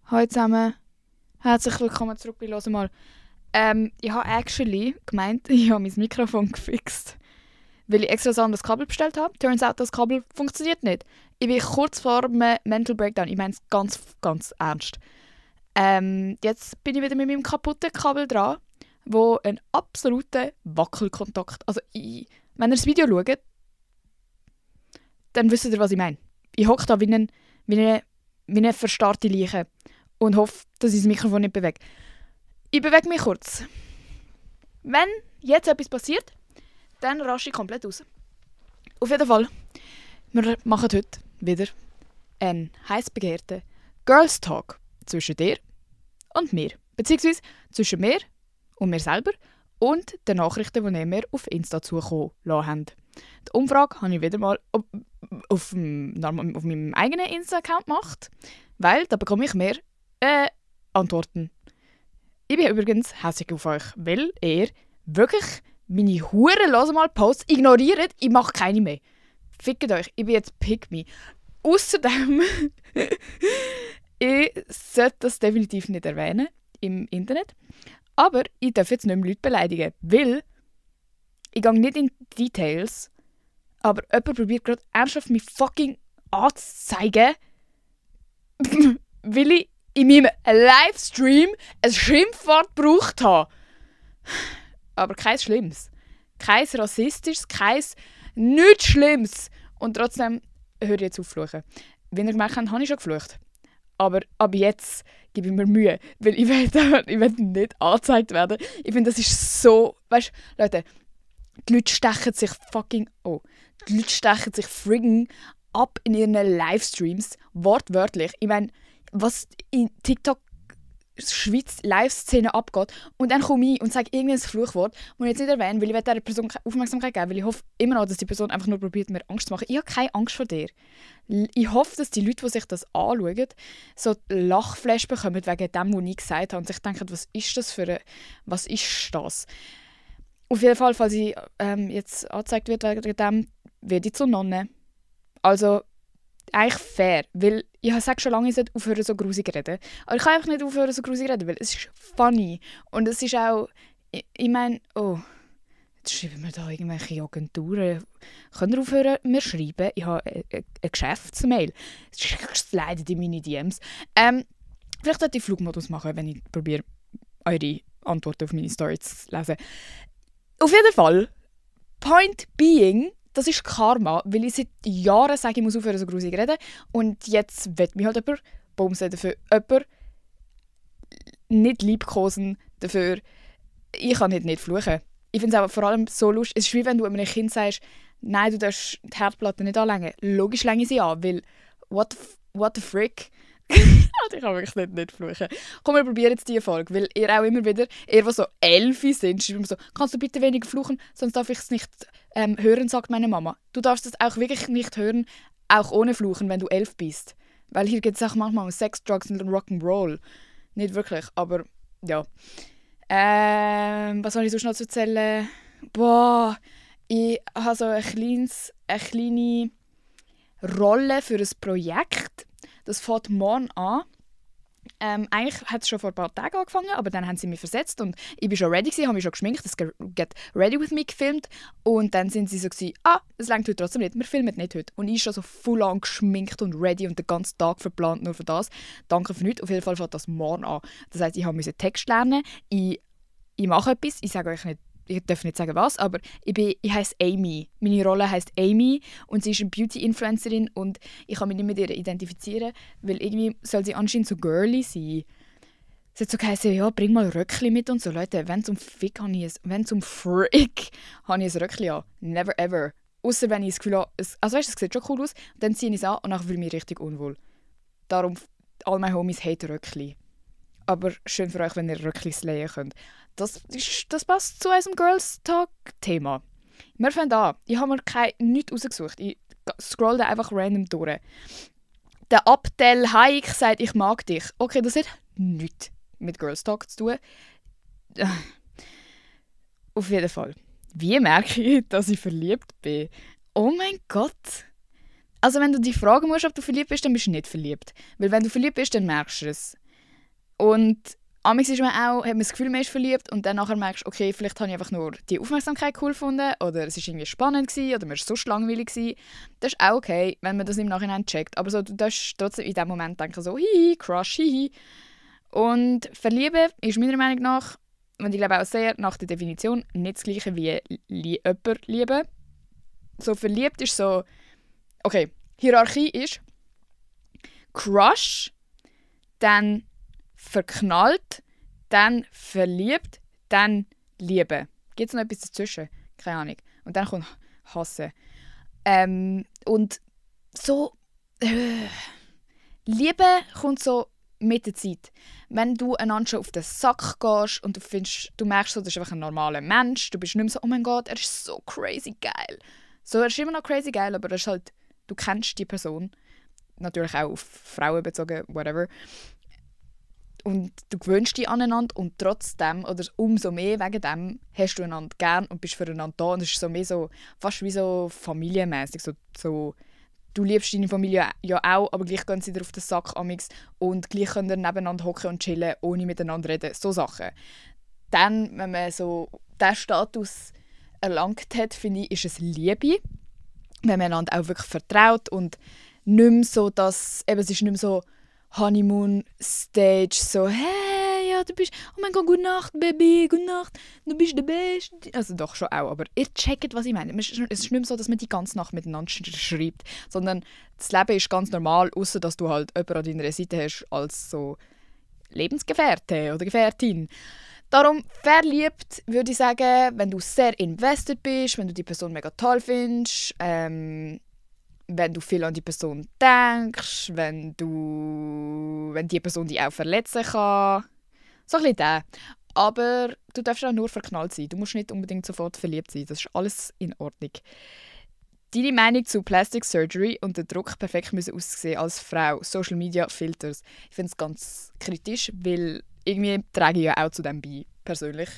Hallo zusammen, herzlich willkommen zurück bei «Hör mal». Ich habe actually gemeint, ich habe mein Mikrofon gefixt, weil ich extra so ein anderes Kabel bestellt habe. Turns out, das Kabel funktioniert nicht. Ich bin kurz vor einem Mental Breakdown. Ich meine es ganz, ganz ernst. Jetzt bin ich wieder mit meinem kaputten Kabel dran, wo ein absoluter Wackelkontakt... Also, wenn ihr das Video schaut, dann wisst ihr, was ich meine. Ich hocke da wie eine verstarrte Leiche und hoffe, dass ich das Mikrofon nicht bewege. Ich bewege mich kurz. Wenn jetzt etwas passiert, dann rasche ich komplett aus. Auf jeden Fall, wir machen heute wieder einen heiß begehrten Girls Talk zwischen dir und mir. Beziehungsweise zwischen mir und mir selber und den Nachrichten, die ihr mir auf Insta zukommen lassen habt. Die Umfrage habe ich wieder mal auf meinem eigenen Insta-Account gemacht, weil da bekomme ich mehr Antworten. Ich bin übrigens hässlich auf euch, weil ihr wirklich meine Huren «Hör mal» Posts ignoriert. Ich mache keine mehr. Fickt euch, ich bin jetzt Pick Me. Außerdem, ich sollte das definitiv nicht erwähnen im Internet, aber ich darf jetzt nicht mehr Leute beleidigen, weil ich gehe nicht in Details, aber jemand probiert gerade ernsthaft mich fucking anzuzeigen, weil ich in meinem Livestream ein Schimpfwort gebraucht habe. Aber kein Schlimmes. Kein Rassistisches, nichts Schlimmes. Und trotzdem höre ich jetzt auf zu fluchen. Wie ihr gemerkt habt, habe ich schon geflucht. Aber ab jetzt gebe ich mir Mühe, weil ich will nicht angezeigt werden. Ich finde, das ist so... Weißt du, Leute, die Leute stechen sich frigging ab in ihren Livestreams. Wortwörtlich. Ich meine, was in TikTok Schweiz Live-Szene abgeht. Und dann komme ich und sage irgendein Fluchwort, das ich jetzt nicht erwähne, weil ich dieser Person keine Aufmerksamkeit geben, weil ich hoffe immer noch, dass die Person einfach nur probiert, mir Angst zu machen. Ich habe keine Angst vor dir. Ich hoffe, dass die Leute, die sich das anschauen, so Lachflash bekommen wegen dem, was ich gesagt habe und sich denken, was ist das? Auf jeden Fall, falls ich jetzt angezeigt wird wegen dem, werde ich zur Nonne. Also, eigentlich fair, weil ich sage schon lange, ich sollte aufhören, so grusig zu reden. Aber ich kann einfach nicht aufhören, so grusig zu reden, weil es ist funny. Und es ist auch, ich meine, jetzt schreiben wir da irgendwelche Agenturen. Könnt ihr aufhören, mir schreiben? Ich habe eine Geschäftsmail. Es leidet in meine DMs. Vielleicht sollte ich Flugmodus machen, wenn ich probiere, eure Antworten auf meine Story zu lesen. Auf jeden Fall, point being, das ist Karma, weil ich seit Jahren sage, ich muss aufhören, so grusig reden. Und jetzt will mich halt jemand bumsen dafür. Jemand nicht liebkosen dafür. Ich kann nicht fluchen. Ich finde es aber vor allem so lustig. Es ist wie wenn du einem Kind sagst, nein, du darfst die Herdplatte nicht anlängen. Logisch länge ich sie an, weil what the frick? Ich kann wirklich nicht fluchen. Komm, wir probieren jetzt diese Folge, weil ihr auch immer wieder, ihr, die so 11 sind, schreibt mir so, kannst du bitte weniger fluchen, sonst darf ich es nicht hören, sagt meine Mama. Du darfst es auch wirklich nicht hören, auch ohne Fluchen, wenn du 11 bist. Weil hier geht es auch manchmal um Sex, Drugs und Rock'n'Roll. Nicht wirklich, aber ja. Was soll ich sonst noch zu erzählen? Ich habe so eine kleine Rolle für ein Projekt. Das fängt morgen an. Eigentlich hat es schon vor ein paar Tagen angefangen, aber dann haben sie mich versetzt und ich war schon ready, habe mich schon geschminkt, das Get Ready With Me gefilmt und dann sind sie so gewesen, es reicht heute trotzdem nicht, wir filmen nicht heute. Und ich schon so full an geschminkt und ready und den ganzen Tag verplant nur für das. Danke für nichts, auf jeden Fall fängt das morgen an. Das heisst, ich musste Text lernen, ich mache etwas, ich sage euch nicht, ich darf nicht sagen was, aber ich heiße Amy. Meine Rolle heisst Amy und sie ist eine Beauty-Influencerin und ich kann mich nicht mit ihr identifizieren, weil irgendwie soll sie anscheinend so girly sein. Sie hat so geheißen, ja, bring mal Röckchen mit und so. Leute, wenn zum Frick habe ich ein Röckchen an. Never ever. Außer wenn ich das Gefühl habe, also weißt du, es sieht schon cool aus, dann ziehe ich es an und dann fühle ich mich richtig unwohl. Darum, all meine Homies haten Röckchen. Aber schön für euch, wenn ihr Röckchen slayen könnt. Das passt zu unserem Girls Talk-Thema. Wir fangen an. Ich habe mir nichts rausgesucht. Ich scroll da einfach random durch. Der Abdel Haik sagt, ich mag dich. Okay, das hat nichts mit Girls Talk zu tun. Auf jeden Fall. Wie merke ich, dass ich verliebt bin? Oh mein Gott. Also wenn du dich fragen musst, ob du verliebt bist, dann bist du nicht verliebt. Weil wenn du verliebt bist, dann merkst du es. Und amigs ist man auch, hat man das Gefühl, man ist verliebt und dann nachher merkst du, okay, vielleicht habe ich einfach nur die Aufmerksamkeit cool gefunden oder es war irgendwie spannend gewesen, oder man war sonst langweilig gewesen. Das ist auch okay, wenn man das im Nachhinein checkt. Aber so, du darfst trotzdem in dem Moment denken so, hihi, Crush, hihi. Und verlieben ist meiner Meinung nach, und ich glaube auch sehr nach der Definition, nicht das Gleiche wie jemanden lieben. So verliebt ist so, okay, Hierarchie ist Crush, dann verknallt, dann verliebt, dann Liebe. Gibt es noch etwas dazwischen? Keine Ahnung. Und dann kommt Hassen. Und so Liebe kommt so mit der Zeit. Wenn du einander schon auf den Sack gehst und du merkst so, das ist einfach ein normaler Mensch, du bist nicht mehr so, oh mein Gott, er ist so crazy geil. So, er ist immer noch crazy geil, aber er ist halt, du kennst die Person. Natürlich auch auf Frauen bezogen, whatever. Und du gewöhnst dich aneinander und trotzdem, oder umso mehr wegen dem, hast du einander gern und bist füreinander da. Und es ist so mehr so, fast wie so familienmäßig. So, du liebst deine Familie ja auch, aber gleich gehen sie dir auf den Sack amix und gleich können ihr nebeneinander hocken und chillen, ohne miteinander reden. So Sachen. Dann, wenn man so diesen Status erlangt hat, finde ich, ist es Liebe. Wenn man einander auch wirklich vertraut und nicht mehr so, dass, eben, es ist nicht mehr so Honeymoon Stage, so «Hey, ja, du bist, oh mein Gott, gute Nacht, Baby, gute Nacht, du bist der Beste.» Also doch schon auch, aber ihr checkt, was ich meine. Es ist nicht mehr so, dass man die ganze Nacht miteinander schreibt, sondern das Leben ist ganz normal, außer dass du halt jemanden an deiner Seite hast als so Lebensgefährte oder Gefährtin. Darum verliebt, würde ich sagen, wenn du sehr invested bist, wenn du die Person mega toll findest, wenn du viel an die Person denkst, wenn die Person dich auch verletzen kann. So ein bisschen das. Aber du darfst auch nur verknallt sein. Du musst nicht unbedingt sofort verliebt sein. Das ist alles in Ordnung. Deine Meinung zu Plastic Surgery und der Druck, perfekt müssen aussehen als Frau, Social Media, Filters. Ich finde es ganz kritisch, weil irgendwie trage ich ja auch zu dem bei, persönlich.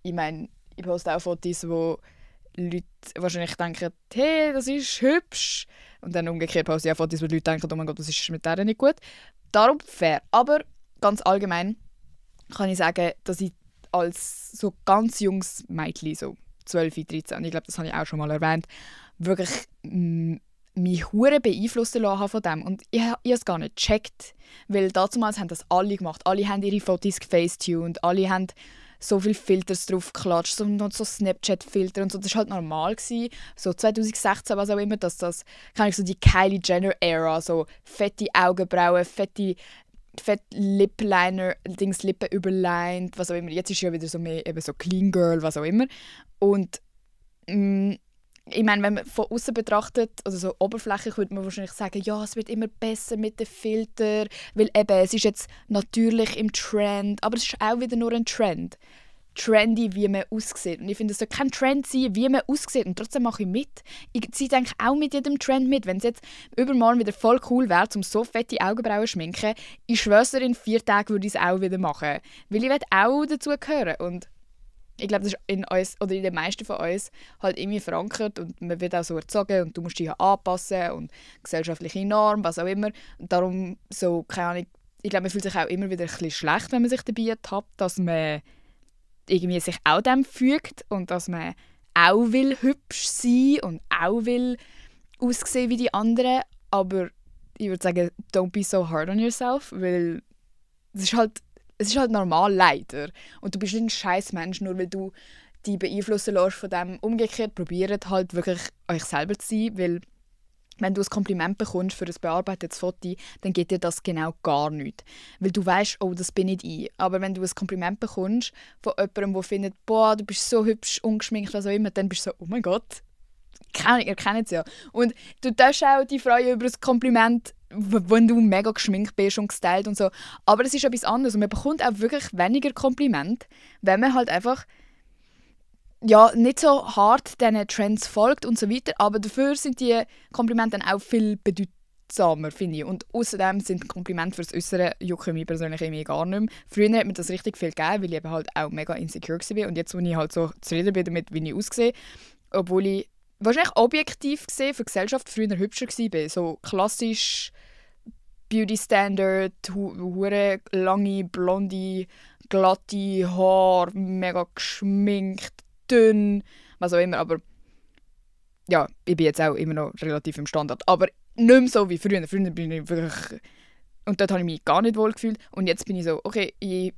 Ich meine, ich poste auch Fotos, wo Leute wahrscheinlich denken, hey, das ist hübsch. Und dann umgekehrt poste ich auch Fotos, wo Leute denken, oh mein Gott, das ist mit der nicht gut. Darum fair. Aber ganz allgemein kann ich sagen, dass ich als so ganz junges Mädchen, so 12, 13, ich glaube, das habe ich auch schon mal erwähnt, wirklich mich hure beeinflussen lassen von dem. Und ich habe es gar nicht gecheckt, weil damals haben das alle gemacht. Alle haben ihre Fotos gefacetuned, alle haben so viele Filters drauf geklatscht, so Snapchat-Filter und so. Das war halt normal gewesen. So 2016, was auch immer, dass das, kann ich so die Kylie Jenner-Ära, so fette Augenbrauen, fette Lip-Liner, Lippen überlined, was auch immer. Jetzt ist ja wieder so mehr eben so Clean Girl, was auch immer. Und ich meine, wenn man von außen betrachtet, also so oberflächlich, würde man wahrscheinlich sagen, ja, es wird immer besser mit den Filtern, weil eben, es ist jetzt natürlich im Trend, aber es ist auch wieder nur ein Trend. Trendy, wie man aussieht. Und ich finde, es soll kein Trend sein, wie man aussieht. Und trotzdem mache ich mit. Ich ziehe eigentlich auch mit jedem Trend mit. Wenn es jetzt übermorgen wieder voll cool wäre, um so fette Augenbrauen zu schminken, ich schwöre dir, in 4 Tagen würde ich es auch wieder machen. Weil ich will auch dazu gehören. Und ich glaube, das ist in uns, oder in den meisten von uns, halt irgendwie verankert und man wird auch so erzogen und du musst dich ja anpassen und gesellschaftliche Normen, was auch immer. Und darum, so, keine Ahnung, ich glaube, man fühlt sich auch immer wieder ein bisschen schlecht, wenn man sich dabei ertappt, dass man irgendwie sich auch dem fügt und dass man auch will hübsch sein und auch will aussehen wie die anderen. Aber ich würde sagen, don't be so hard on yourself, weil es ist halt normal, leider. Und du bist nicht ein scheiß Mensch, nur weil du dich beeinflussen lässt von dem. Umgekehrt, probiert halt wirklich euch selber zu sein, weil wenn du ein Kompliment bekommst für ein bearbeitetes Foto, dann geht dir das genau gar nicht. Weil du weißt, oh, das bin nicht ich. Aber wenn du ein Kompliment bekommst von jemandem, der findet, boah, du bist so hübsch, ungeschminkt, was auch immer, dann bist du so, oh mein Gott, ihr kennt es ja. Und du darfst auch dich freuen über ein Kompliment, wenn du mega geschminkt bist und gestylt und so. Aber es ist etwas anderes und man bekommt auch wirklich weniger Komplimente, wenn man halt einfach ja, nicht so hart diesen Trends folgt und so weiter, aber dafür sind die Komplimente dann auch viel bedeutsamer, finde ich. Und außerdem sind Komplimente fürs Äußere jucken mich persönlich irgendwie gar nicht mehr. Früher hat mir das richtig viel gegeben, weil ich eben halt auch mega insecure war und jetzt, wo ich halt so zufrieden bin damit, wie ich aussehe, obwohl ich wahrscheinlich objektiv gesehen für die Gesellschaft früher hübscher war, so klassisch Beauty Standard, hure lange, blonde, glatte Haare, mega geschminkt, dünn, was auch immer, aber ja, ich bin jetzt auch immer noch relativ im Standard, aber nicht mehr so wie früher. Früher bin ich wirklich... Und dort habe ich mich gar nicht wohl gefühlt. Und jetzt bin ich so, okay, ich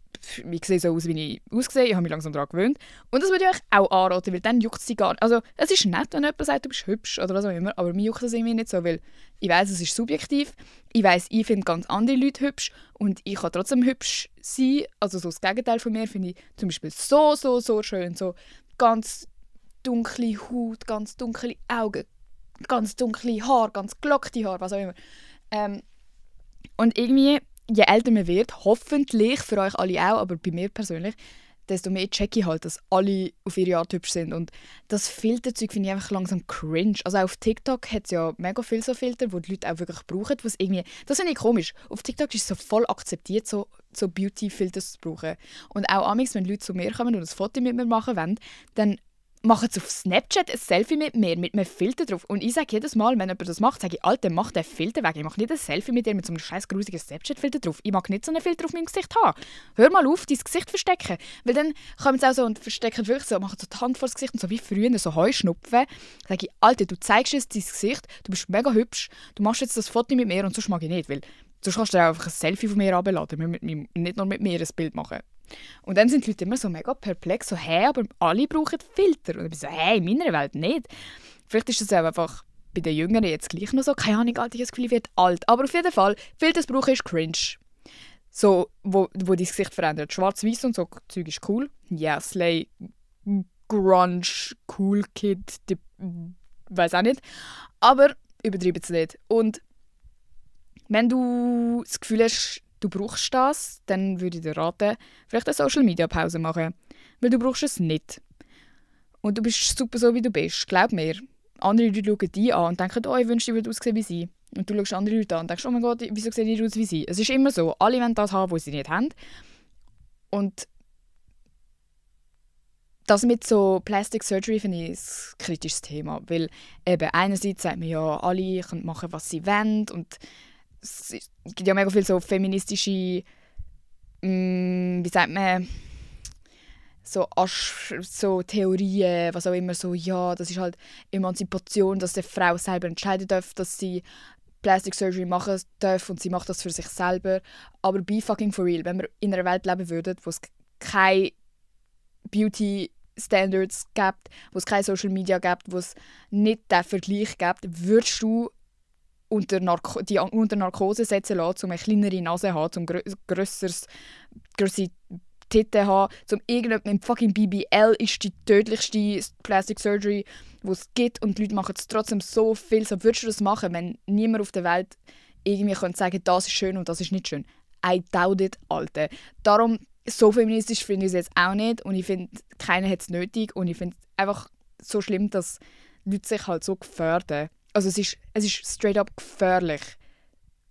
sehe so aus, wie ich aussehe. Ich habe mich langsam daran gewöhnt. Und das würde ich euch auch anraten, weil dann juckt es sie gar nicht. Also, es ist nett, wenn jemand sagt, du bist hübsch oder was auch immer, aber mir juckt das irgendwie nicht so, weil ich weiss, es ist subjektiv. Ich weiss, ich finde ganz andere Leute hübsch und ich kann trotzdem hübsch sein. Also so das Gegenteil von mir finde ich zum Beispiel so schön. So ganz dunkle Haut, ganz dunkle Augen, ganz dunkle Haare, ganz gelockte Haare, was auch immer. Und irgendwie, je älter man wird, hoffentlich für euch alle auch, aber bei mir persönlich, desto mehr checke ich halt, dass alle auf ihre Art hübsch sind. Und das Filterzeug finde ich einfach langsam cringe. Also auch auf TikTok hat es ja mega viele so Filter, die Leute auch wirklich brauchen. Was irgendwie, das finde ich komisch. Auf TikTok ist es so voll akzeptiert, so Beauty-Filters zu brauchen. Und auch amigs, wenn Leute zu mir kommen und ein Foto mit mir machen wollen, dann machen sie auf Snapchat ein Selfie mit mir, mit einem Filter drauf. Und ich sage jedes Mal, wenn jemand das macht, sage ich, Alter, mach den Filter weg. Ich mache nicht ein Selfie mit dir mit so einem scheiß grusigen Snapchat-Filter drauf. Ich mag nicht so einen Filter auf meinem Gesicht haben. Hör mal auf, dein Gesicht verstecken. Weil dann kommen sie auch so und verstecken wirklich so, machen so die Hand vor das Gesicht und so wie früher, so Heuschnupfen. Sage ich, Alter, du zeigst jetzt dein Gesicht, du bist mega hübsch, du machst jetzt das Foto mit mir und sonst mag ich nicht, weil sonst kannst du dir einfach ein Selfie von mir runterladen, nicht nur mit mir ein Bild machen. Und dann sind die Leute immer so mega perplex, so «Hä, aber alle brauchen Filter». Und ich bin so «Hä, in meiner Welt nicht». Vielleicht ist das auch einfach bei den Jüngeren jetzt gleich noch so. Keine Ahnung, Alter, ich habe das Gefühl, ich werde alt. Aber auf jeden Fall, Filter brauchen ist cringe. So, wo dein Gesicht verändert. Schwarz-Weiß und so Zeug ist cool. Ja, Slay, Grunge, Cool Kid, weiß auch nicht. Aber übertreibe es nicht. Und wenn du das Gefühl hast, du brauchst das, dann würde ich dir raten, vielleicht eine Social-Media-Pause machen. Weil du brauchst es nicht. Und du bist super so, wie du bist. Glaub mir. Andere Leute schauen dich an und denken, oh, ich wünschte, ich würde aussehen wie sie. Und du schaust andere Leute an und denkst, oh mein Gott, wieso sehen die aus wie sie? Es ist immer so. Alle wollen das haben, was sie nicht haben. Und das mit so Plastic Surgery finde ich ein kritisches Thema. Weil eben einerseits sagt man ja, alle können machen, was sie wollen. Und es gibt ja mega viele so feministische, wie sagt man, so Theorien, was auch immer, so, ja, das ist halt Emanzipation, dass die Frau selber entscheiden darf, dass sie Plastic Surgery machen darf und sie macht das für sich selber. Aber be fucking for real, wenn wir in einer Welt leben würden, wo es keine Beauty Standards gibt, wo es keine Social Media gibt, wo es nicht den Vergleich gibt, würdest du unter Narkose setzen lassen, um eine kleinere Nase zu haben, um grössere Titten haben, um irgendeinem fucking BBL ist die tödlichste Plastic Surgery, die es gibt und die Leute machen es trotzdem so viel. So würdest du das machen, wenn niemand auf der Welt irgendwie könnte sagen, das ist schön und das ist nicht schön. I doubt it, Alter. Darum, so feministisch finde ich es jetzt auch nicht und ich finde, keiner hat es nötig und ich finde es einfach so schlimm, dass Leute sich halt so gefährden. Also es ist straight up gefährlich,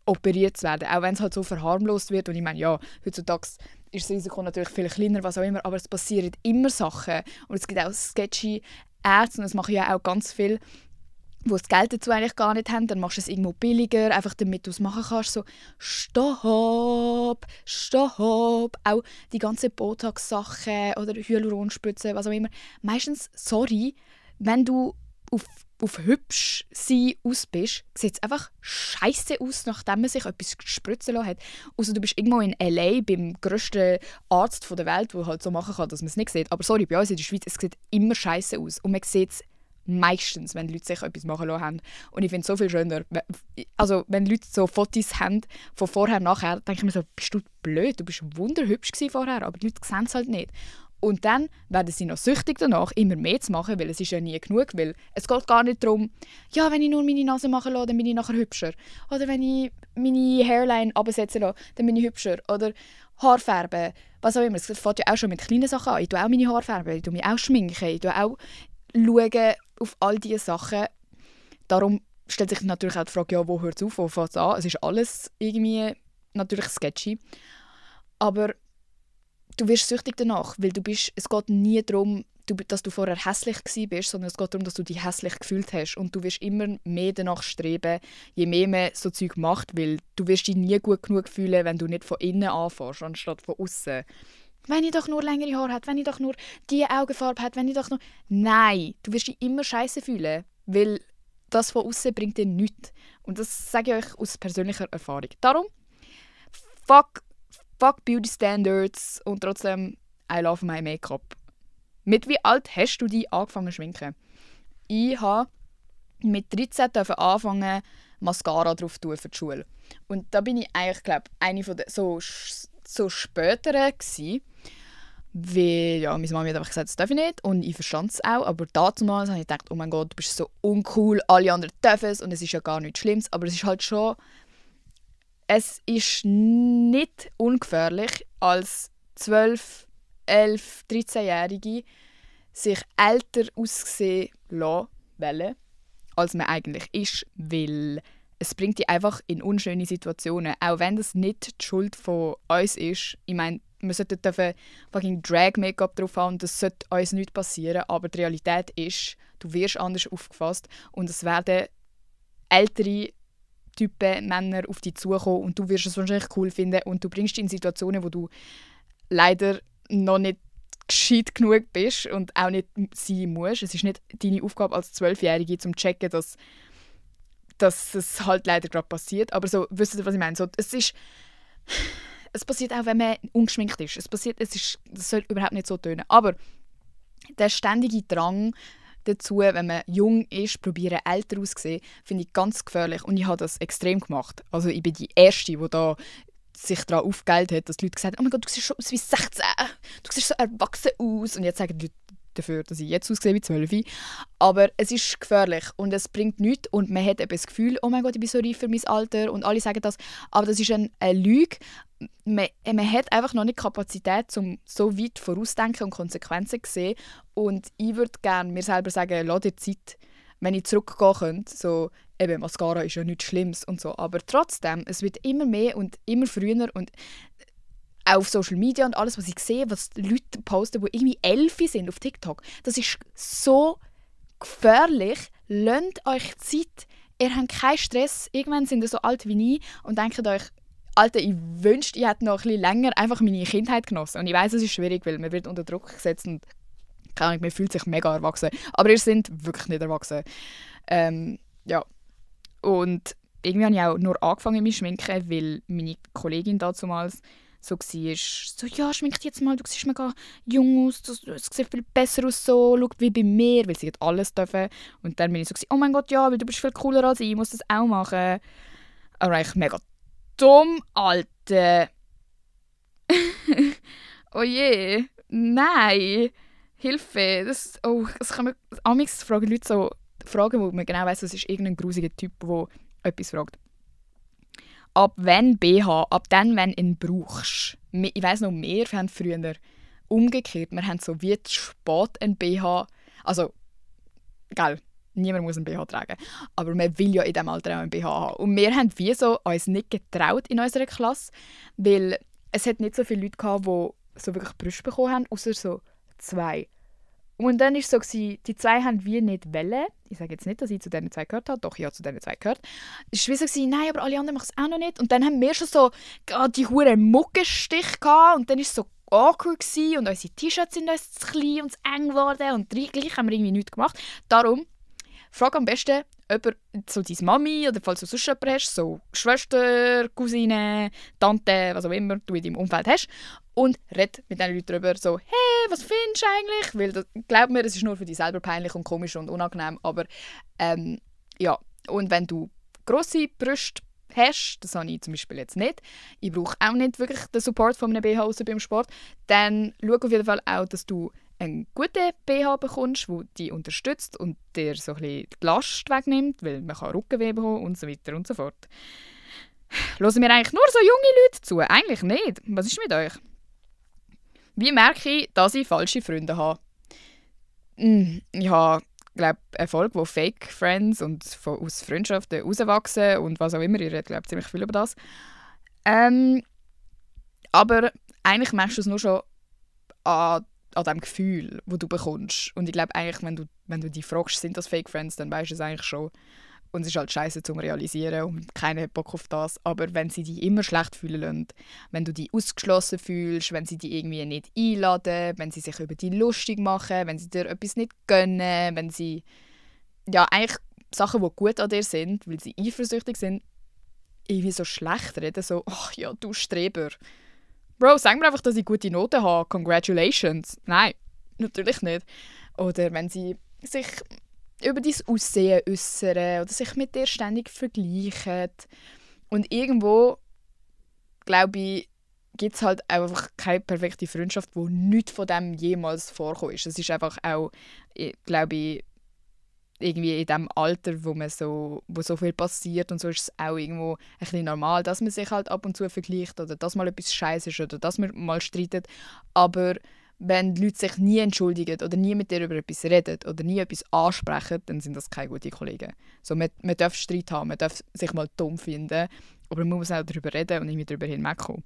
operiert zu werden, auch wenn es halt so verharmlost wird. Und ich meine, ja, heutzutage ist das Risiko natürlich viel kleiner, was auch immer, aber es passieren immer Sachen. Und es gibt auch sketchy Ärzte, und das machen ja auch ganz viel, die das Geld dazu eigentlich gar nicht haben. Dann machst du es irgendwo billiger, einfach damit du es machen kannst. So, stopp! Auch die ganzen Botox-Sachen oder Hyaluronspritzen, was auch immer. Meistens, sorry, wenn du auf hübsch sein aus bist, sieht es einfach scheiße aus, nachdem man sich etwas spritzen lassen hat. Also du bist irgendwo in L.A. beim grössten Arzt der Welt, der halt so machen kann, dass man es nicht sieht. Aber sorry, bei uns in der Schweiz, es sieht immer scheiße aus. Und man sieht es meistens, wenn Leute sich etwas machen lassen haben. Und ich finde es so viel schöner. Also wenn Leute so Fotos haben von vorher und nachher, denke ich mir so, bist du blöd, du bist wunderhübsch vorher, aber die Leute sehen es halt nicht. Und dann werden sie noch süchtig danach, immer mehr zu machen, weil es ist ja nie genug. Weil es geht gar nicht darum, ja, wenn ich nur meine Nase machen lasse, dann bin ich nachher hübscher. Oder wenn ich meine Hairline absetzen lasse, dann bin ich hübscher. Oder Haarfärben, was auch immer. Es fängt ja auch schon mit kleinen Sachen an. Ich tue auch meine Haare färben, ich tue mich auch schminken, ich tue auch schauen auf all diese Sachen. Darum stellt sich natürlich auch die Frage, ja, wo hört es auf, wo fängt es an? Es ist alles irgendwie natürlich sketchy. Aber du wirst süchtig danach, weil es geht nie darum, dass du vorher hässlich gewesen bist, sondern es geht darum, dass du dich hässlich gefühlt hast. Und du wirst immer mehr danach streben, je mehr man so Zeug macht, weil du wirst dich nie gut genug fühlen, wenn du nicht von innen anfängst, anstatt von außen. Wenn ich doch nur längere Haare hätte, wenn ich doch nur diese Augenfarbe hätte, wenn ich doch nur... Nein, du wirst dich immer scheiße fühlen, weil das von außen bringt dir nichts. Und das sage ich euch aus persönlicher Erfahrung. Darum, fuck Beauty Standards und trotzdem I love my Make-up. Mit wie alt hast du dich angefangen zu schminken? Ich habe mit 13 anfangen, Mascara drauf zu tun für die Schule. Und da bin ich eigentlich, glaube ich, eine von den so späteren gewesen. Weil, ja, meine Mama hat einfach gesagt, das darf ich nicht. Und ich verstand es auch. Aber damals habe ich gedacht, oh mein Gott, du bist so uncool, alle anderen dürfen es. Und es ist ja gar nichts Schlimmes. Aber es ist halt schon... Es ist nicht ungefährlich, als 12, 11, 13-Jährige sich älter aussehen lassen wollen, als man eigentlich ist, weil es bringt dich einfach in unschöne Situationen, auch wenn das nicht die Schuld von uns ist. Ich meine, wir sollten fucking Drag-Make-up drauf haben und das sollte uns nicht passieren, aber die Realität ist, du wirst anders aufgefasst und es werden ältere Typen Männer auf dich zukommen und du wirst es wahrscheinlich cool finden und du bringst dich in Situationen, wo du leider noch nicht gescheit genug bist und auch nicht sein musst. Es ist nicht deine Aufgabe als 12-Jährige, zum zu checken, dass es halt leider gerade passiert. Aber so, wisst ihr, was ich meine? So, es passiert auch, wenn man ungeschminkt ist. Das soll überhaupt nicht so tönen. Aber der ständige Drang dazu, wenn man jung ist, probieren älter auszusehen, finde ich ganz gefährlich. Und ich habe das extrem gemacht. Also ich bin die Erste, die da sich daran aufgehellt hat, dass die Leute gesagt haben, oh mein Gott, du siehst schon aus wie 16, du siehst so erwachsen aus. Und jetzt sagen die Leute dafür, dass ich jetzt aussehe wie 12. Aber es ist gefährlich und es bringt nichts. Und man hat eben das Gefühl, oh mein Gott, ich bin so reif für mein Alter. Und alle sagen das. Aber das ist eine Lüge. Man hat einfach noch nicht die Kapazität, um so weit vorausdenken und Konsequenzen zu sehen. Und ich würde gerne mir selber sagen, lass dir Zeit, wenn ich zurückgehen könnte. So, eben, Mascara ist ja nichts Schlimmes und so. Aber trotzdem, es wird immer mehr und immer früher. Und auch auf Social Media und alles, was ich sehe, was Leute posten, die irgendwie 11 sind auf TikTok, das ist so gefährlich. Lasst euch Zeit. Ihr habt keinen Stress. Irgendwann sind ihr so alt wie ich und denkt euch, Alter, ich wünschte, ich hätte noch ein bisschen länger einfach meine Kindheit genossen. Und ich weiss, es ist schwierig, weil man wird unter Druck gesetzt und keine Ahnung, man fühlt sich mega erwachsen. Aber ihr seid wirklich nicht erwachsen. Ja. Und irgendwie habe ich auch nur angefangen mit Schminken, weil meine Kollegin damals so war, so, ja, schmink dich jetzt mal, du siehst mega jung aus, du siehst viel besser aus so, schau wie bei mir, weil sie hat alles dürfen. Und dann bin ich so, oh mein Gott, ja, weil du bist viel cooler als ich muss das auch machen. Aber eigentlich mega dumm, Alter. Oh je, nein, Hilfe. Das kann man, amigs fragen Leute so Fragen, wo man genau weiss, das ist irgendein grusiger Typ, der etwas fragt. Ab wann BH, ab dann, wenn du ihn brauchst. Ich weiss noch mehr, wir haben früher umgekehrt. Wir haben so wie zu spät einen BH. Also, gell, niemand muss einen BH tragen. Aber man will ja in diesem Alter auch einen BH haben. Und wir haben wie so uns nicht getraut in unserer Klasse, weil es hat nicht so viele Leute gehabt, die so wirklich Brüste bekommen haben, außer so 2. Und dann war es so, die 2 haben wir nicht wollen. Ich sage jetzt nicht, dass ich zu diesen 2 gehört habe. Doch, ich habe zu diesen 2 gehört. Es war so, nein, aber alle anderen machen es auch noch nicht. Und dann haben wir schon so die huren Muckenstich gehabt. Und dann war es so awkward gewesen. Und unsere T-Shirts sind uns zu klein und zu eng geworden. Und gleich haben wir irgendwie nichts gemacht. Darum, frag am besten jemand, so deine Mami oder falls du sonst jemanden hast, so Schwester, Cousine, Tante, was auch immer du in deinem Umfeld hast. Und red mit diesen Leuten darüber, so, hey, was findest du eigentlich? Weil, glaub mir, es ist nur für dich selber peinlich und komisch und unangenehm, aber ja. Und wenn du grosse Brüste hast, das habe ich zum Beispiel jetzt nicht, ich brauche auch nicht wirklich den Support von einem BH außer beim Sport, dann schau auf jeden Fall auch, dass du einen guten BH bekommst, der dich unterstützt und dir so ein bisschen die Last wegnimmt, weil man kann Rückenweh bekommen und so weiter und so fort. Hören wir eigentlich nur so junge Leute zu? Eigentlich nicht. Was ist mit euch? Wie merke ich, dass ich falsche Freunde habe? Ich habe, glaube Erfolg, wo Fake Friends und aus Freundschaften herauswachsen und was auch immer. Ich rede, glaube ziemlich viel über das. Aber eigentlich merkst du es nur schon an an dem Gefühl, das du bekommst. Und ich glaube eigentlich, wenn du die fragst, sind das Fake Friends, dann weißt du es eigentlich schon. Und es ist halt scheiße zum Realisieren und keiner hat Bock auf das. Aber wenn sie dich immer schlecht fühlen lassen, wenn du dich ausgeschlossen fühlst, wenn sie dich irgendwie nicht einladen, wenn sie sich über dich lustig machen, wenn sie dir etwas nicht gönnen, wenn sie ja eigentlich Sachen, die gut an dir sind, weil sie eifersüchtig sind, irgendwie so schlecht reden, so «Ach ja, du Streber». Bro, sag mir einfach, dass ich gute Noten habe. Congratulations. Nein, natürlich nicht. Oder wenn sie sich über dein Aussehen äußern oder sich mit dir ständig vergleichen. Und irgendwo, glaube ich, gibt es halt einfach keine perfekte Freundschaft, wo nichts von dem jemals vorkommt. Es ist einfach auch, glaube ich, irgendwie in dem Alter, wo so viel passiert und so, ist es auch irgendwo ein bisschen normal, dass man sich halt ab und zu vergleicht oder dass mal etwas scheiße ist oder dass man mal streitet. Aber wenn die Leute sich nie entschuldigen oder nie mit dir über etwas reden oder nie etwas ansprechen, dann sind das keine guten Kollegen. So, man darf Streit haben, man darf sich mal dumm finden, aber man muss auch darüber reden und irgendwie darüber hinwegkommen.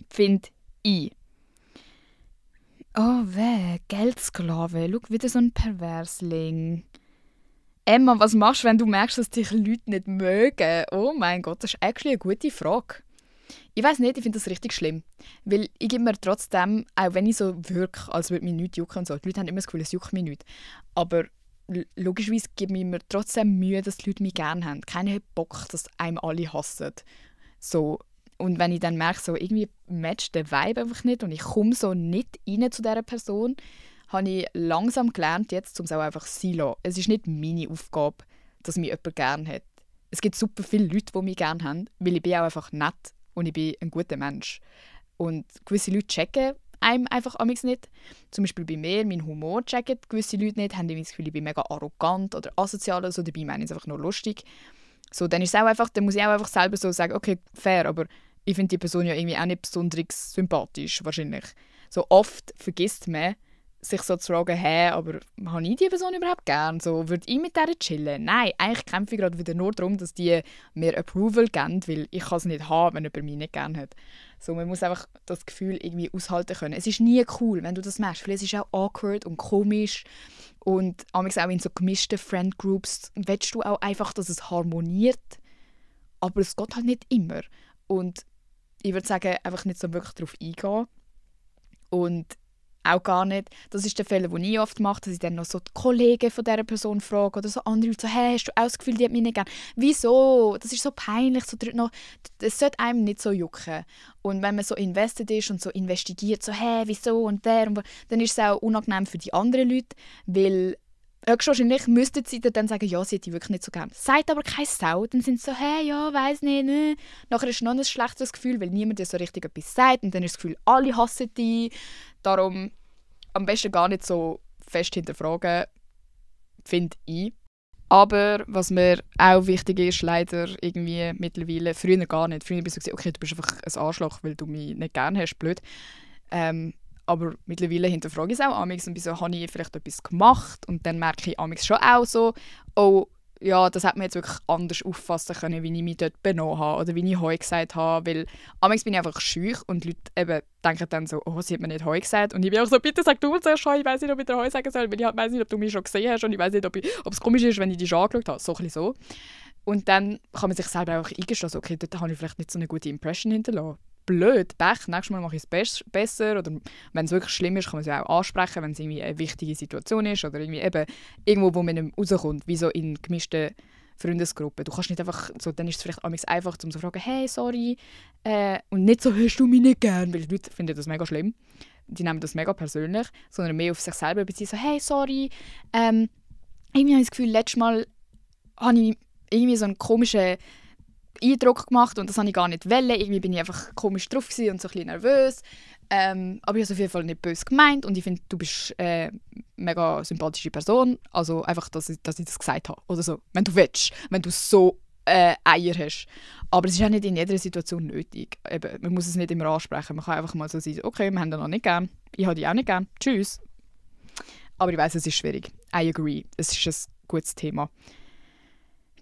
Finde ich. Oh weh, Geldsklave. Schau, wieder so ein Perversling. Emma, was machst du, wenn du merkst, dass dich Leute nicht mögen? Oh mein Gott, das ist actually eine gute Frage. Ich weiß nicht, ich finde das richtig schlimm. Weil ich gebe mir trotzdem, auch wenn ich so wirke, als würde mich nichts jucken und so, die Leute haben immer das Gefühl, es juckt mich nicht. Aber logischerweise gebe ich mir trotzdem Mühe, dass die Leute mich gerne haben. Keiner hat Bock, dass einem alle hassen. So. Und wenn ich dann merke, so, irgendwie matcht der Vibe einfach nicht und ich komme so nicht rein zu dieser Person, habe ich langsam gelernt, jetzt, um es auch einfach sein zu lassen. Es ist nicht meine Aufgabe, dass mich jemand gerne hat. Es gibt super viele Leute, die mich gerne haben, weil ich bin auch einfach nett und ich bin ein guter Mensch. Und gewisse Leute checken einem einfach amigs nicht. Zum Beispiel bei mir, mein Humor checken gewisse Leute nicht, haben das Gefühl, ich bin mega arrogant oder asozial oder so, dabei meine ich es einfach nur lustig. So, dann ist es auch einfach, dann muss ich auch einfach selber so sagen, okay, fair, aber ich finde die Person ja irgendwie auch nicht besonders sympathisch, wahrscheinlich. So oft vergisst man, sich so zu fragen, hey, aber habe ich die Person überhaupt gern? So, würde ich mit der chillen? Nein, eigentlich kämpfe ich gerade wieder nur darum, dass die mir Approval geben, weil ich kann es nicht haben, wenn jemand mich nicht gern hat. So, man muss einfach das Gefühl irgendwie aushalten können. Es ist nie cool, wenn du das machst, weil es ist auch awkward und komisch und auch in so gemischten Friendgroups willst du auch einfach, dass es harmoniert, aber es geht halt nicht immer. Und ich würde sagen, einfach nicht so wirklich darauf eingehen und auch gar nicht. Das ist der Fehler, den ich oft mache, dass ich dann noch so die Kollegen von dieser Person frage oder so andere Leute so, hey, hast du auch das Gefühl, die hat mich nicht gern? Wieso? Das ist so peinlich. So, das sollte einem nicht so jucken. Und wenn man so invested ist und so investigiert, so, hey, wieso und wer, und dann ist es auch unangenehm für die anderen Leute, weil höchstwahrscheinlich müssten sie dann sagen, ja, sie hat die wirklich nicht so gern. Sagt aber keine Sau. Dann sind sie so, hey, ja, weiss nicht, ne. Nachher ist noch ein schlechteres Gefühl, weil niemand dir so richtig etwas sagt. Und dann ist das Gefühl, alle hassen dich. Darum am besten gar nicht so fest hinterfragen, finde ich. Aber was mir auch wichtig ist, leider irgendwie mittlerweile, früher gar nicht. Früher bist du gesagt, okay, du bist einfach ein Arschloch, weil du mich nicht gerne hast, blöd. Aber mittlerweile hinterfrage ich es auch amigs und bin so, habe ich vielleicht etwas gemacht? Und dann merke ich amigs schon auch so, oh, ja, das hat man jetzt wirklich anders auffassen können, wie ich mich dort benommen habe oder wie ich «Hoi» gesagt habe, weil amigs bin ich einfach schüch und die Leute eben denken dann so, oh, sie hat mir nicht «Hoi» gesagt und ich bin auch so, bitte sag du zuerst «Hoi», ich weiss nicht, ob ich dir «Hoi» sagen soll, weil ich weiss nicht, ob du mich schon gesehen hast und ich weiss nicht, ob es komisch ist, wenn ich dich schon angeschaut habe, so ein bisschen so. Und dann kann man sich selber auch eingestehen, so, okay, dort habe ich vielleicht nicht so eine gute Impression hinterlassen. Blöd, Pech, nächstes Mal mache ich es besser oder wenn es wirklich schlimm ist, kann man es ja auch ansprechen, wenn es irgendwie eine wichtige Situation ist oder irgendwie eben irgendwo, wo man nicht rauskommt, wie so in gemischten Freundesgruppen. Du kannst nicht einfach, so, dann ist es vielleicht einfach, um zu fragen, hey, sorry, und nicht so, hast du mich nicht gern, weil die Leute finden das mega schlimm, die nehmen das mega persönlich, sondern mehr auf sich selber beziehen, so, hey, sorry, irgendwie habe ich das Gefühl, letztes Mal habe ich irgendwie so einen komischen Eindruck gemacht und das habe ich gar nicht wollen. Irgendwie bin ich einfach komisch drauf und so ein bisschen nervös. Aber ich habe es auf jeden Fall nicht böse gemeint und ich finde, du bist eine mega sympathische Person. Also einfach, dass ich das gesagt habe. Oder so, wenn du willst, wenn du so Eier hast. Aber es ist auch nicht in jeder Situation nötig. Eben, man muss es nicht immer ansprechen. Man kann einfach mal so sagen, okay, wir haben den noch nicht gern. Ich habe dich auch nicht gern. Tschüss. Aber ich weiss, es ist schwierig. I agree. Es ist ein gutes Thema.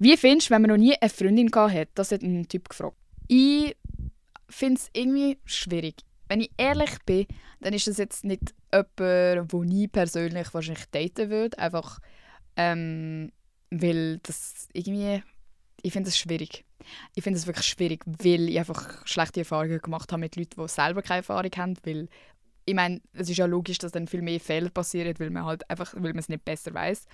Wie findest du, wenn man noch nie eine Freundin hatte? Das hat ein Typ gefragt. Ich finde es irgendwie schwierig. wenn ich ehrlich bin, dann ist das jetzt nicht jemand, den ich persönlich wahrscheinlich daten würde. Einfach, weil das irgendwie... Ich finde es schwierig. Ich finde es wirklich schwierig, weil ich einfach schlechte Erfahrungen gemacht habe mit Leuten, die selber keine Erfahrung haben. Weil, ich meine, es ist ja logisch, dass dann viel mehr Fehler passieren, weil man es nicht besser weiß.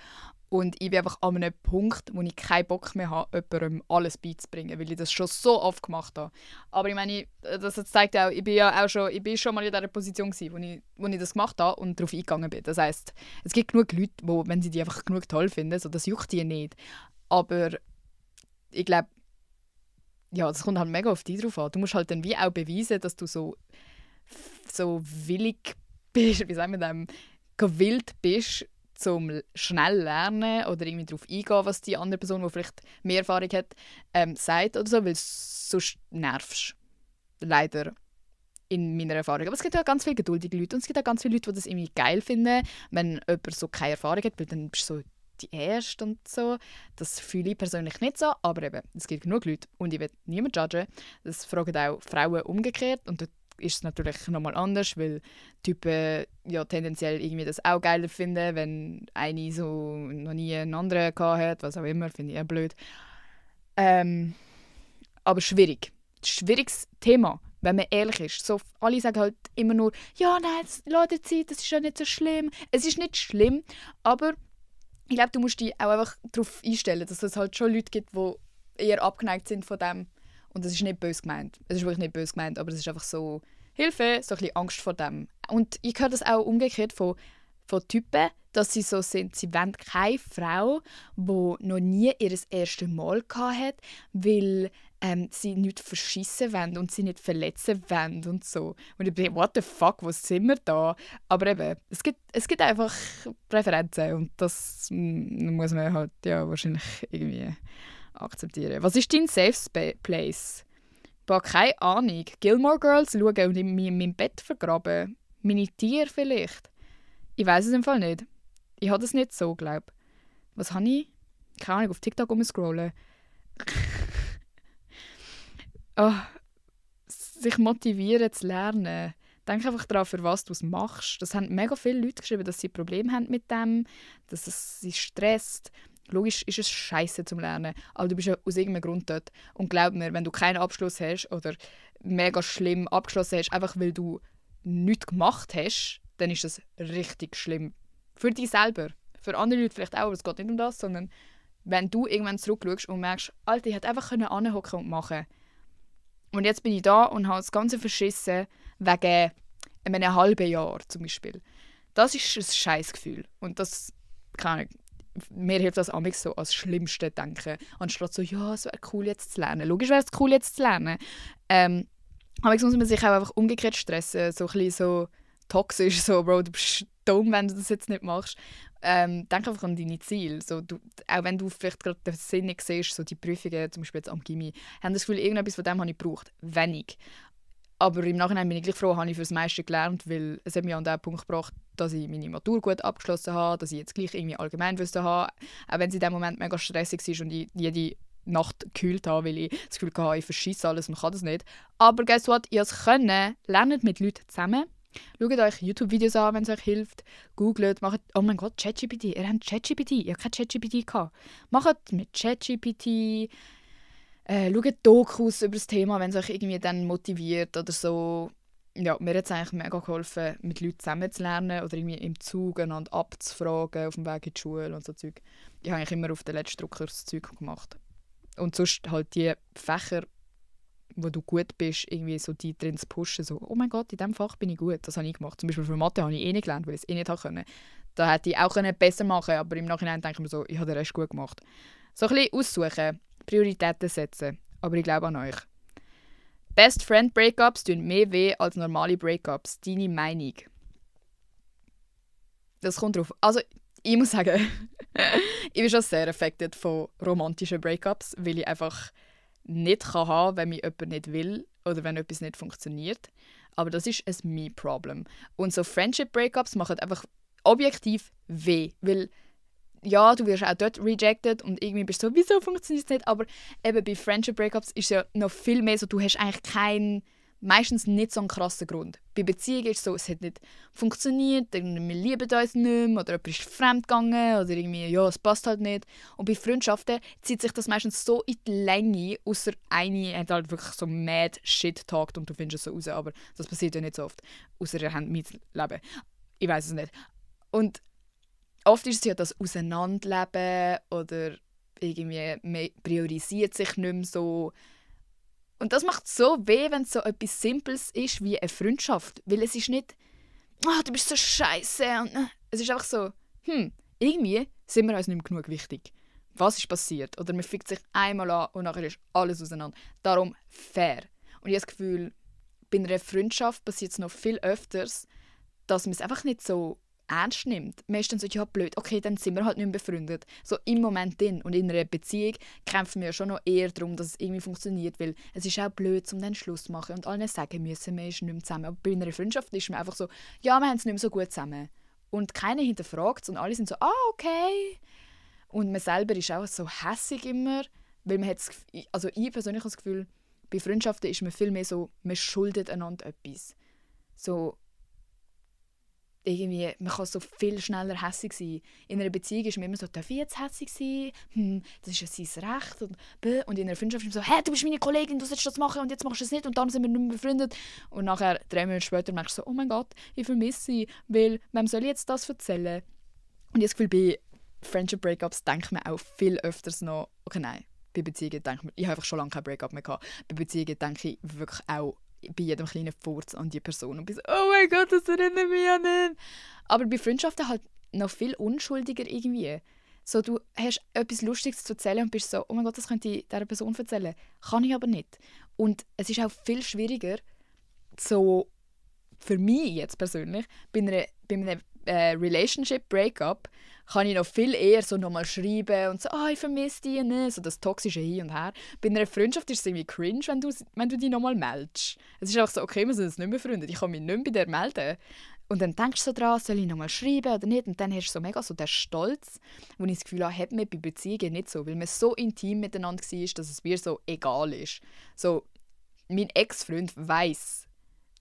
Und ich bin einfach an einem Punkt, wo ich keinen Bock mehr habe, jemandem alles beizubringen, weil ich das schon so oft gemacht habe. Aber ich meine, das zeigt auch, ich bin schon mal in dieser Position gewesen, wo ich das gemacht habe und darauf eingegangen bin. Das heisst, es gibt genug Leute, wo, wenn sie die einfach genug toll finden, so, das juckt die nicht. Aber ich glaube, ja, das kommt halt mega auf dich drauf an. Du musst halt dann wie auch beweisen, dass du so willig bist, wie sagen wir dem, gewillt bist, zum schnell lernen oder irgendwie darauf eingehen, was die andere Person, die vielleicht mehr Erfahrung hat, sagt oder so, weil sonst nervst. Leider. In meiner Erfahrung. Aber es gibt ja ganz viele geduldige Leute und es gibt auch ganz viele Leute, die das irgendwie geil finden, wenn jemand so keine Erfahrung hat, weil dann bist du so die Erste und so. Das fühle ich persönlich nicht so, aber eben, es gibt genug Leute und ich will niemanden judgen. Das fragen auch Frauen umgekehrt und dort ist es natürlich nochmal anders, weil Typen ja tendenziell irgendwie das auch geiler finden, wenn eine so noch nie einen anderen hat, was auch immer, finde ich eher blöd. Aber schwierig. Schwieriges Thema, wenn man ehrlich ist. So, alle sagen halt immer nur, ja, nein, lass dir Zeit, das ist ja nicht so schlimm. Es ist nicht schlimm, aber ich glaube, du musst dich auch einfach darauf einstellen, dass es halt schon Leute gibt, die eher abgeneigt sind von dem. Und das ist nicht böse gemeint. Es ist wirklich nicht böse gemeint, aber es ist einfach so Hilfe, so ein bisschen Angst vor dem. Und ich höre das auch umgekehrt von Typen, dass sie so sind, sie wollen keine Frau, die noch nie ihr erstes Mal hatte, weil sie nicht verschissen wollen und sie nicht verletzen wollen und so. Und ich bin, what the fuck, wo sind wir da? Aber eben, es gibt einfach Präferenzen und das muss man halt ja wahrscheinlich irgendwie akzeptieren. Was ist dein Safe Place? Boah, keine Ahnung. Gilmore Girls schauen und in meinem Bett vergraben. Meine Tiere vielleicht. Ich weiß es im Fall nicht. Ich habe das nicht so, glaube ich. Was habe ich? Keine Ahnung, auf TikTok umscrollen. Sich motivieren zu lernen. Denk einfach daran, für was du es machst. Das haben mega viele Leute geschrieben, dass sie Probleme haben mit dem, dass es sie stresst. Logisch ist es scheiße zum Lernen, aber du bist ja aus irgendeinem Grund dort. Und glaub mir, wenn du keinen Abschluss hast oder mega schlimm abgeschlossen hast, einfach weil du nichts gemacht hast, dann ist das richtig schlimm. Für dich selber. Für andere Leute vielleicht auch, aber es geht nicht um das, sondern wenn du irgendwann zurückschaust und merkst, Alter, ich hätte einfach anhocken und machen. Und jetzt bin ich da und habe das Ganze verschissen wegen einem halben Jahr zum Beispiel. Das ist ein Scheissgefühl. Und das, keine Ahnung, mir hilft das amigs so als Schlimmste denken, anstatt so, ja, es wäre cool jetzt zu lernen. Logisch wäre es cool jetzt zu lernen. Amigs muss man sich auch einfach umgekehrt stressen, so ein bisschen so toxisch, so, Bro, du bist dumm, wenn du das jetzt nicht machst. Denk einfach an deine Ziele. So, auch wenn du vielleicht gerade den Sinn nicht siehst, so die Prüfungen, zum Beispiel jetzt am Gymi, haben das Gefühl, irgendetwas von dem habe ich gebraucht. Wenig. Aber im Nachhinein bin ich gleich froh, habe ich für das meiste gelernt, weil es hat mich an den Punkt gebracht, dass ich meine Matur gut abgeschlossen habe, dass ich jetzt gleich irgendwie Allgemeinwissen habe, auch wenn es in dem Moment mega stressig war und ich jede Nacht gekühlt habe, weil ich das Gefühl hatte, ich verschisse alles und kann das nicht. Aber guess what, ihr können, lernt mit Leuten zusammen. Schaut euch YouTube-Videos an, wenn es euch hilft. Googlet, macht, oh mein Gott, ChatGPT, ihr habt ChatGPT, ihr habt kein ChatGPT gehabt. Macht mit ChatGPT, schaut Dokus über das Thema, wenn es euch irgendwie dann motiviert oder so. Ja, mir hat es eigentlich mega geholfen, mit Leuten zusammen zu lernen oder irgendwie im Zug einander abzufragen, auf dem Weg in die Schule und so Zeug. Ich habe eigentlich immer auf den letzten Drucker das Zeug gemacht. Und sonst halt die Fächer, wo du gut bist, irgendwie so die drin zu pushen, so, oh mein Gott, in diesem Fach bin ich gut, das habe ich gemacht. Zum Beispiel für Mathe habe ich eh nicht gelernt, weil ich es eh nicht konnte. Da hätte ich auch besser machen können, aber im Nachhinein denke ich mir so, ich habe den Rest gut gemacht. So ein bisschen aussuchen, Prioritäten setzen, aber ich glaube an euch. Best Friend Breakups tun mehr weh als normale Breakups. Deine Meinung? Das kommt drauf. Also, ich muss sagen, ich bin schon sehr affected von romantischen Breakups, weil ich einfach nicht haben kann, wenn mich jemand nicht will oder wenn etwas nicht funktioniert. Aber das ist ein Me-Problem. Und so Friendship-Breakups machen einfach objektiv weh, weil ja, du wirst auch dort rejected und irgendwie bist du so, wieso funktioniert es nicht? Aber eben bei Friendship-Breakups ist es ja noch viel mehr so, du hast eigentlich meistens nicht so einen krassen Grund. Bei Beziehungen ist es so, es hat nicht funktioniert, wir lieben uns nicht mehr, oder jemand ist fremd gegangen, oder irgendwie, ja, es passt halt nicht. Und bei Freundschaften zieht sich das meistens so in die Länge, außer eine hat halt wirklich so mad shit talkt und du findest es so raus, aber das passiert ja nicht so oft. Außer ihr habt Leben. Ich weiß es nicht. Und oft ist es ja das Auseinanderleben oder irgendwie man priorisiert sich nicht mehr so. Und das macht so weh, wenn es so etwas Simples ist wie eine Freundschaft. Weil es ist nicht, du bist so scheiße. Es ist einfach so, irgendwie sind wir uns nicht mehr genug wichtig. Was ist passiert? Oder man fickt sich einmal an und nachher ist alles auseinander. Darum fair. Und ich habe das Gefühl, bei einer Freundschaft passiert es noch viel öfters, dass man es einfach nicht so ernst nimmt. Man ist dann so, ja blöd, okay, dann sind wir halt nicht mehr befreundet. So im Moment drin. Und in einer Beziehung kämpfen wir schon noch eher darum, dass es irgendwie funktioniert, weil es ist auch blöd, um dann Schluss zu machen und allen sagen müssen, man ist nicht mehr zusammen. Aber bei einer Freundschaft ist man einfach so, ja, wir haben es nicht mehr so gut zusammen. Und keiner hinterfragt es und alle sind so, okay. Und man selber ist auch so hässig immer, weil man hat also ich persönlich habe das Gefühl, bei Freundschaften ist man viel mehr so, man schuldet einander etwas. So, irgendwie, man kann so viel schneller hässig sein. In einer Beziehung ist man immer so, darf ich jetzt hässig sein? Das ist ja sein Recht. Und in einer Freundschaft ist man so, hey, du bist meine Kollegin, du sollst das machen und jetzt machst du es nicht und dann sind wir nicht mehr befreundet. Und nachher, 3 Monate später, merkst du so, oh mein Gott, ich vermisse sie, weil, wem soll ich jetzt das erzählen? Und ich habe das Gefühl, bei Friendship Breakups denkt man auch viel öfters noch, okay, nein, bei Beziehungen denkt man, ich habe einfach schon lange kein Breakup mehr gehabt, bei Beziehungen denke ich wirklich auch bei jedem kleinen Furz an die Person und bin so, oh mein Gott, das erinnert mich an ihn. Aber bei Freundschaften halt noch viel unschuldiger irgendwie. So, du hast etwas Lustiges zu erzählen und bist so, oh mein Gott, das könnte ich dieser Person erzählen. Kann ich aber nicht. Und es ist auch viel schwieriger, so für mich jetzt persönlich, bei einem Relationship-Breakup kann ich noch viel eher so nochmal schreiben und so, ich vermisse dich, ne? So das toxische Hin und Her. Bei einer Freundschaft ist es irgendwie cringe, wenn du dich nochmal meldest. Es ist auch so, okay, wir sind jetzt nicht mehr Freunde, ich kann mich nicht mehr bei dir melden. Und dann denkst du so dran, soll ich nochmal schreiben oder nicht? Und dann hast du so mega so den Stolz, wo ich das Gefühl habe, hat man bei Beziehungen nicht so, weil man so intim miteinander war, dass es mir so egal ist. So, mein Ex-Freund weiss,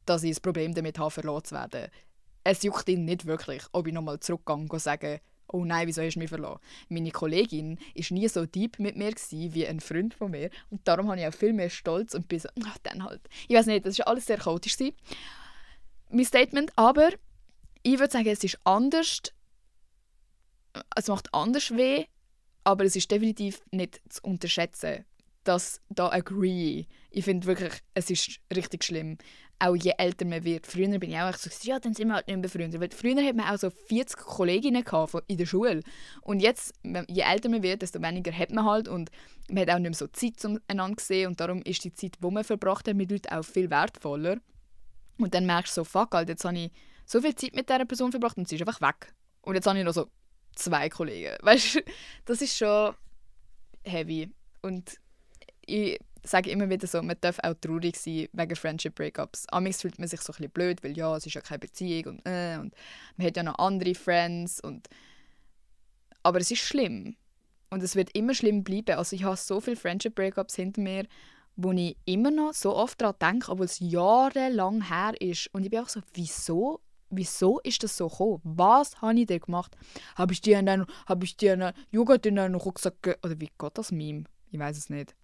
dass ich ein Problem damit habe, verloren zu werden. Es juckt ihn nicht wirklich, ob ich nochmal zurückgehe und sage, oh nein, wieso hast du mich verloren? Meine Kollegin war nie so deep mit mir wie ein Freund von mir. Und darum habe ich auch viel mehr Stolz und bin so, dann halt. Ich weiß nicht, das war alles sehr chaotisch. Mein Statement, aber ich würde sagen, es ist anders. Es macht anders weh, aber es ist definitiv nicht zu unterschätzen. Das da agree. Ich finde wirklich, es ist richtig schlimm. Auch je älter man wird. Früher bin ich auch so, ja, dann sind wir halt nicht mehr befreundet. Weil früher hat man auch so 40 Kolleginnen in der Schule. Und jetzt, je älter man wird, desto weniger hat man halt. Und man hat auch nicht mehr so Zeit zueinander gesehen. Und darum ist die Zeit, die man verbracht hat mit Leuten, auch viel wertvoller. Und dann merkst du so, fuck, Alter, jetzt habe ich so viel Zeit mit dieser Person verbracht und sie ist einfach weg. Und jetzt habe ich noch so 2 Kollegen. Weißt du, das ist schon heavy. Und ich sage immer wieder so, man darf auch traurig sein wegen Friendship Breakups. Amigs fühlt man sich so ein bisschen blöd, weil ja, es ist ja keine Beziehung und man hat ja noch andere Friends. Aber es ist schlimm. Und es wird immer schlimm bleiben. Also ich habe so viele Friendship Breakups hinter mir, wo ich immer noch so oft daran denke, obwohl es jahrelang her ist. Und ich bin auch so, wieso ist das so gekommen? Was habe ich dir gemacht? Habe ich dir eine Yoga-Dinner noch gesagt? Oder wie geht das Meme? Ich weiß es nicht.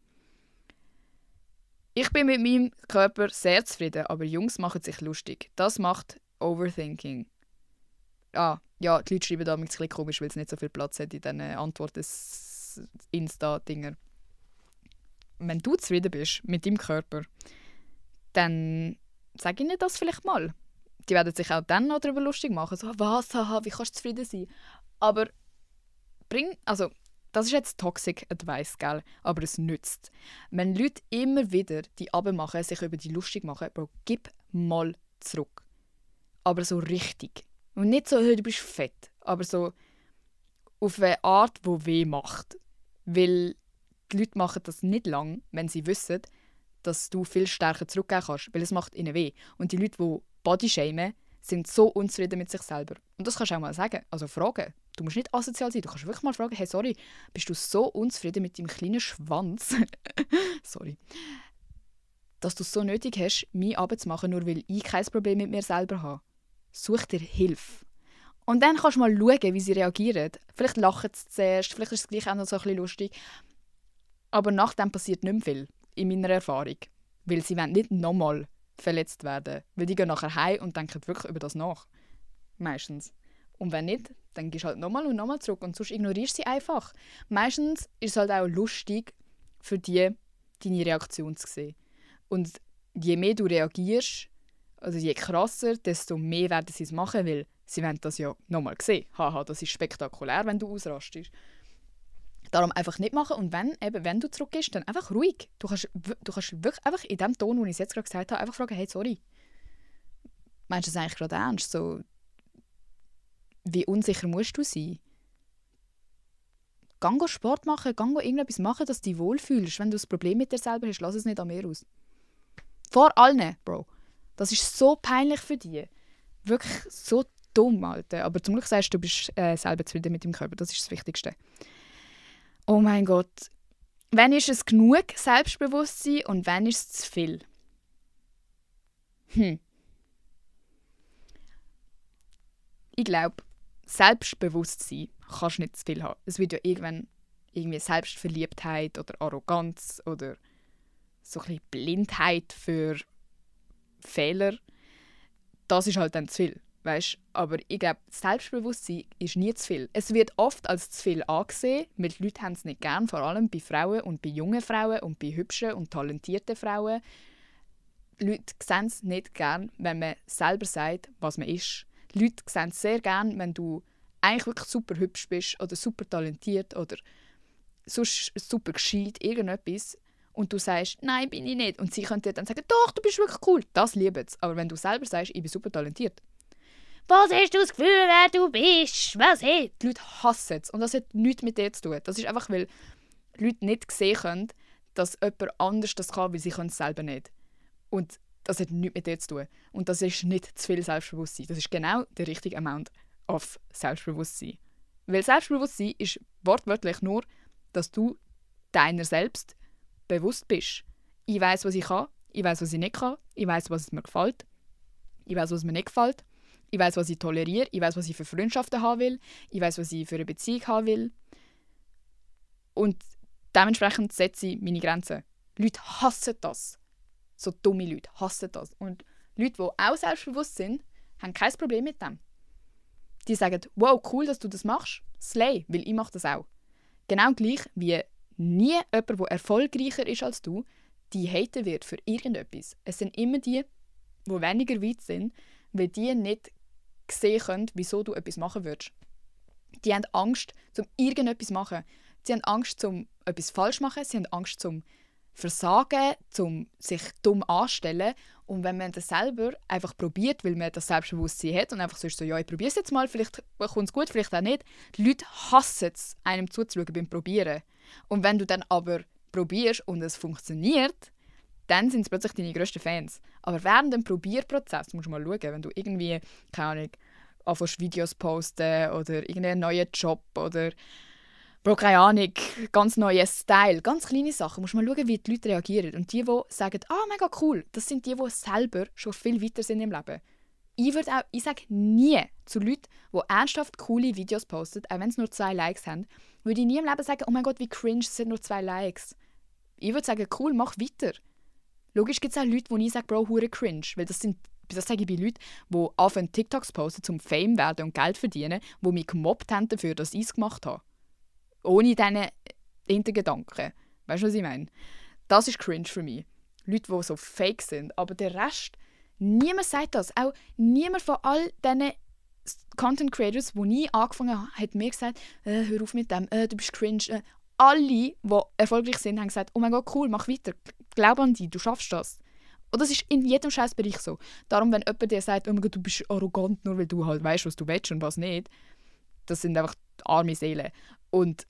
Ich bin mit meinem Körper sehr zufrieden, aber Jungs machen sich lustig. Das macht Overthinking. Ja, die Leute schreiben da ein bisschen komisch, weil es nicht so viel Platz hat in diesen Antworten Insta-Dinger. Wenn du zufrieden bist mit deinem Körper, dann sag ihnen das vielleicht mal. Die werden sich auch dann noch darüber lustig machen. So, was, haha, wie kannst du zufrieden sein? Aber das ist jetzt Toxic Advice, gell? Aber es nützt. Wenn Leute immer wieder die abmachen, sich über die lustig machen, Bro, gib mal zurück. Aber so richtig. Und nicht so, hey, du bist fett. Aber so auf eine Art, die weh macht. Weil die Leute machen das nicht lang, wenn sie wissen, dass du viel stärker zurückgeben kannst. Weil es macht ihnen weh. Und die Leute, die Bodyshamen, sind so unzufrieden mit sich selber. Und das kannst du auch mal sagen. Also fragen. Du musst nicht asozial sein. Du kannst wirklich mal fragen, hey, sorry, bist du so unzufrieden mit deinem kleinen Schwanz? Sorry. dass du es so nötig hast, meine Arbeit zu machen, nur weil ich kein Problem mit mir selber habe. Such dir Hilfe. Und dann kannst du mal schauen, wie sie reagieren. Vielleicht lachen sie zuerst, vielleicht ist es gleich auch noch so ein bisschen lustig. Aber nachdem passiert nicht mehr viel, in meiner Erfahrung. Weil sie wollen nicht nochmal verletzt werden. Weil die gehen nachher heim und denken wirklich über das nach. Meistens. Und wenn nicht, dann gehst du halt nochmal und nochmal zurück und sonst ignorierst du sie einfach. Meistens ist es halt auch lustig für die, deine Reaktion zu sehen. Und je mehr du reagierst, also je krasser, desto mehr werden sie es machen, weil sie wollen das ja nochmal sehen. Haha, das ist spektakulär, wenn du ausrastest. Darum einfach nicht machen und wenn du zurückgehst, dann einfach ruhig. Du kannst wirklich einfach in dem Ton, den ich es jetzt gerade gesagt habe, einfach fragen, hey, sorry. Meinst du das eigentlich gerade ernst? So, wie unsicher musst du sein? Geh Sport machen, geh irgendetwas machen, dass du dich wohlfühlst. Wenn du ein Problem mit dir selber hast, lass es nicht an mir aus. Vor allen, Bro. Das ist so peinlich für dich. Wirklich so dumm, Alter. Aber zum Glück sagst du, du bist selber zufrieden mit deinem Körper. Das ist das Wichtigste. Oh mein Gott. Wann ist es genug Selbstbewusstsein und wann ist es zu viel? Ich glaube, Selbstbewusstsein kannst du nicht zu viel haben. Es wird ja irgendwann irgendwie Selbstverliebtheit oder Arroganz oder so ein bisschen Blindheit für Fehler. Das ist halt dann zu viel. Weißt? Aber ich glaube, Selbstbewusstsein ist nie zu viel. Es wird oft als zu viel angesehen, weil die Leute haben es nicht gern, vor allem bei Frauen und bei jungen Frauen und bei hübschen und talentierten Frauen. Die Leute sehen es nicht gern, wenn man selber sagt, was man ist. Die Leute sehen es sehr gern, wenn du eigentlich wirklich super hübsch bist oder super talentiert oder sonst super gescheit, irgendetwas. Und du sagst, nein, bin ich nicht. Und sie können dir dann sagen, doch, du bist wirklich cool. Das lieben sie. Aber wenn du selber sagst, ich bin super talentiert. Was hast du das Gefühl, wer du bist? Was hat? Die Leute hassen es. Und das hat nichts mit dir zu tun. Das ist einfach, weil die Leute nicht sehen können, dass jemand anders das kann, weil sie es selber nicht. Und das hat nichts mit dir zu tun. Und das ist nicht zu viel Selbstbewusstsein. Das ist genau der richtige Amount of Selbstbewusstsein. Weil Selbstbewusstsein ist wortwörtlich nur, dass du deiner selbst bewusst bist. Ich weiss, was ich kann. Ich weiss, was ich nicht kann. Ich weiss, was mir gefällt. Ich weiss, was mir nicht gefällt. Ich weiss, was ich toleriere. Ich weiss, was ich für Freundschaften haben will. Ich weiss, was ich für eine Beziehung haben will. Und dementsprechend setze ich meine Grenzen. Leute hassen das. So dumme Leute hassen das. Und Leute, die auch selbstbewusst sind, haben kein Problem mit dem. Die sagen, wow, cool, dass du das machst. Slay, weil ich mache das auch. Genau gleich wie nie jemand, der erfolgreicher ist als du, die haten wird für irgendetwas. Es sind immer die weniger weit sind, weil die nicht sehen können, wieso du etwas machen würdest. Die haben Angst, um irgendetwas zu machen. Sie haben Angst, um etwas falsch zu machen. Sie haben Angst, zum Versagen, um sich dumm anzustellen. Und wenn man das selber einfach probiert, weil man das Selbstbewusstsein hat und einfach so ist so, ja, ich probiere es jetzt mal, vielleicht kommt es gut, vielleicht auch nicht. Die Leute hassen es, einem zuzuschauen beim Probieren. Und wenn du dann aber probierst und es funktioniert, dann sind es plötzlich deine grössten Fans. Aber während dem Probierprozess musst du mal schauen, wenn du irgendwie, keine Ahnung, anfängst Videos posten oder irgendeinen neuen Job oder Bro, keine Ahnung, ganz neuer Style, ganz kleine Sachen, musst du mal schauen, wie die Leute reagieren. Und die sagen, mega cool, das sind die selber schon viel weiter sind im Leben. Ich sage nie zu Leuten, die ernsthaft coole Videos posten, auch wenn es nur 2 Likes haben, würde ich nie im Leben sagen, oh mein Gott, wie cringe, es sind nur 2 Likes. Ich würde sagen, cool, mach weiter. Logisch gibt es auch Leute, die ich sage, Bro, hure cringe. Weil das sage ich bei Leuten, die anfangen TikToks posten, zum Fame werden und Geld verdienen, die mich gemobbt haben dafür, dass ich es gemacht habe. Ohne diese Hintergedanken. Weißt du, was ich meine? Das ist cringe für mich. Leute, die so fake sind. Aber der Rest, niemand sagt das. Auch niemand von all diesen Content Creators, die ich angefangen habe, hat mir gesagt, hör auf mit dem, du bist cringe. Alle, die erfolgreich sind, haben gesagt, oh mein Gott, cool, mach weiter. Glaub an dich, du schaffst das. Und das ist in jedem Scheißbereich so. Darum, wenn jemand dir sagt, oh mein Gott, du bist arrogant, nur weil du halt weißt, was du willst und was nicht, das sind einfach arme Seelen. Und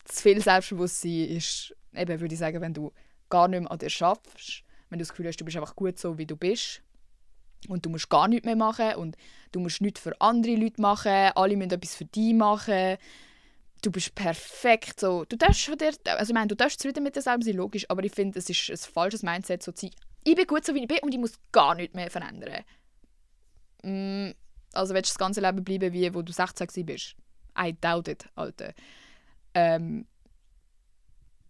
zu viel Selbstbewusstsein ist, eben, würde ich sagen, wenn du gar nicht mehr an dir schaffst, wenn du das Gefühl hast, du bist einfach gut so, wie du bist und du musst gar nichts mehr machen und du musst nichts für andere Leute machen, alle müssen etwas für dich machen, du bist perfekt. So. Du darfst von dir, also ich meine, du darfst zufrieden mit dir selber sein, logisch, aber ich finde, es ist ein falsches Mindset, so zu sein, ich bin gut so, wie ich bin und ich muss gar nichts mehr verändern. Also willst du das ganze Leben bleiben, wie wo du 16 bist? I doubt it, Alter.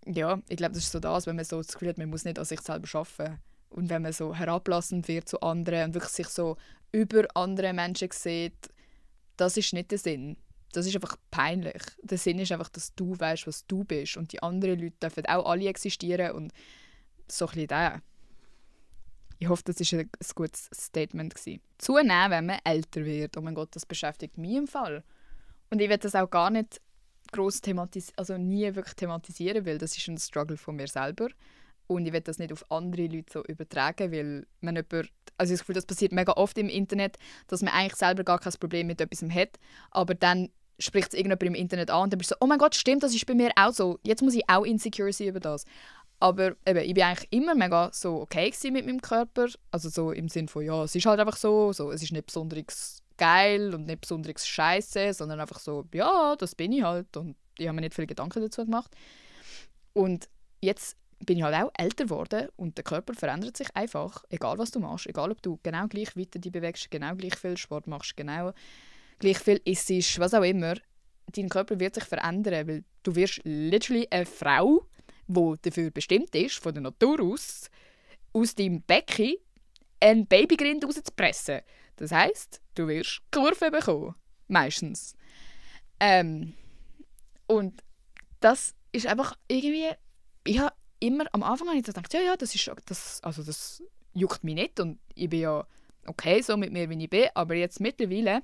Ja, ich glaube, das ist so das, wenn man so das Gefühl hat, man muss nicht an sich selber arbeiten. Und wenn man so herablassend wird zu anderen und wirklich sich so über andere Menschen sieht, das ist nicht der Sinn. Das ist einfach peinlich. Der Sinn ist einfach, dass du weißt, was du bist. Und die anderen Leute dürfen auch alle existieren. Und so ein bisschen das. Ich hoffe, das war ein gutes Statement gewesen. Zunehmen, wenn man älter wird. Oh mein Gott, das beschäftigt mich im Fall. Und ich will das auch gar nicht gross also nie wirklich thematisieren, weil das ist ein Struggle von mir selber. Und ich will das nicht auf andere Leute so übertragen, weil man also ich habe das Gefühl, das passiert mega oft im Internet, dass man eigentlich selber gar kein Problem mit etwas hat, aber dann spricht es irgendjemand im Internet an und dann bist du so, oh mein Gott, stimmt, das ist bei mir auch so. Jetzt muss ich auch insecure sein über das. Aber eben, ich war eigentlich immer mega so okay mit meinem Körper. Also so im Sinne von, ja, es ist halt einfach so. Es ist nicht besonders geil und nicht besonders scheiße, sondern einfach so, ja, das bin ich halt. Und ich habe mir nicht viele Gedanken dazu gemacht. Und jetzt bin ich halt auch älter geworden und der Körper verändert sich einfach, egal was du machst. Egal, ob du genau gleich weiter dich bewegst, genau gleich viel Sport machst, genau gleich viel isst, was auch immer. Dein Körper wird sich verändern, weil du wirst literally eine Frau, die dafür bestimmt ist, von der Natur aus deinem Becken ein Babygrind rauszupressen. Das heisst, du wirst Kurven bekommen. Meistens. Und das ist einfach irgendwie... Ich habe immer am Anfang habe ich gedacht, ja, das juckt mich nicht und ich bin ja okay so mit mir, wie ich bin. Aber jetzt mittlerweile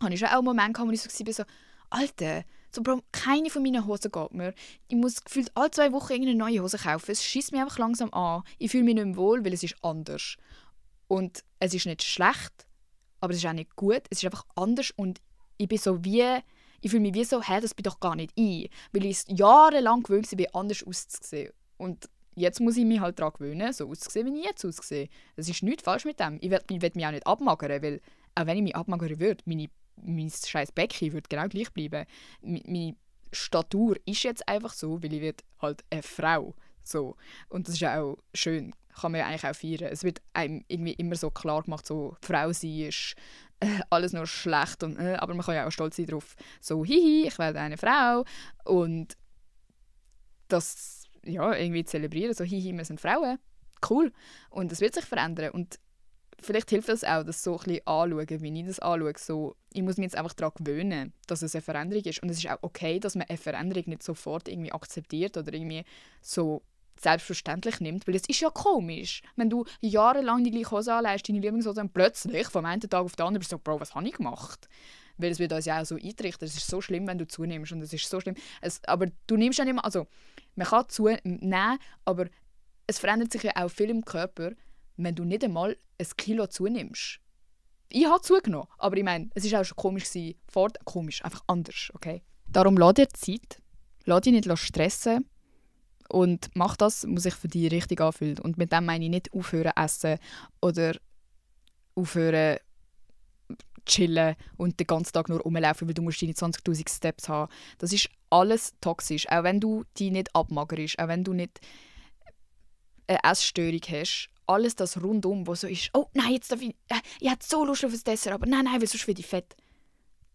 habe ich schon auch einen Moment gehabt, wo ich so Alter, so, Bro, keine von meinen Hosen geht mehr. Ich muss gefühlt alle 2 Wochen irgendeine neue Hose kaufen. Es schießt mich einfach langsam an. Ich fühle mich nicht mehr wohl, weil es ist anders. Und es ist nicht schlecht, aber es ist auch nicht gut. Es ist einfach anders und ich fühle mich wie so, das bin doch gar nicht ich. Weil ich es jahrelang gewöhnt war, anders auszusehen. Und jetzt muss ich mich halt daran gewöhnen, so auszusehen, wie ich jetzt aussehe. Es ist nichts falsch mit dem. Ich will mich auch nicht abmagern, weil auch wenn ich mich abmagern würde, mein scheiß Becken würde genau gleich bleiben. Meine Statur ist jetzt einfach so, weil ich werde halt eine Frau. So. Und das ist ja auch schön. Kann man ja eigentlich auch feiern. Es wird einem irgendwie immer so klar gemacht, so Frau sein ist alles nur schlecht. Aber man kann ja auch stolz sein darauf, so hihi, ich werde eine Frau. Und das ja, irgendwie zelebrieren, so hihi, wir sind Frauen. Cool. Und das wird sich verändern. Und vielleicht hilft das auch, das so ein bisschen anzuschauen, wie ich das anschaue. So, ich muss mich jetzt einfach daran gewöhnen, dass es eine Veränderung ist. Und es ist auch okay, dass man eine Veränderung nicht sofort irgendwie akzeptiert oder irgendwie so selbstverständlich nimmt. Weil es ist ja komisch, wenn du jahrelang die gleiche Hose anlegst, deine Lieblingshose, und plötzlich vom einen Tag auf den anderen bist du so, Bro, was habe ich gemacht? Weil es wird uns ja auch so eintrichtern. Es ist so schlimm, wenn du zunimmst. Und es ist so schlimm. Aber du nimmst ja nicht mehr, also man kann zunehmen, aber es verändert sich ja auch viel im Körper, wenn du nicht einmal 1 Kilo zunimmst. Ich habe zugenommen, aber ich meine, es war auch schon komisch komisch, einfach anders, okay? Darum lass dir Zeit, lass dich nicht stressen und mach das, was sich für dich richtig anfühlt. Und mit dem meine ich nicht aufhören essen oder aufhören chillen und den ganzen Tag nur rumlaufen, weil du musst deine 20'000 Steps haben. Das ist alles toxisch, auch wenn du dich nicht abmagerst, auch wenn du nicht eine Essstörung hast. Alles das rundum, wo so ist, oh nein, jetzt darf ich habe so Lust auf ein Dessert, aber nein, weil sonst werde ich fett.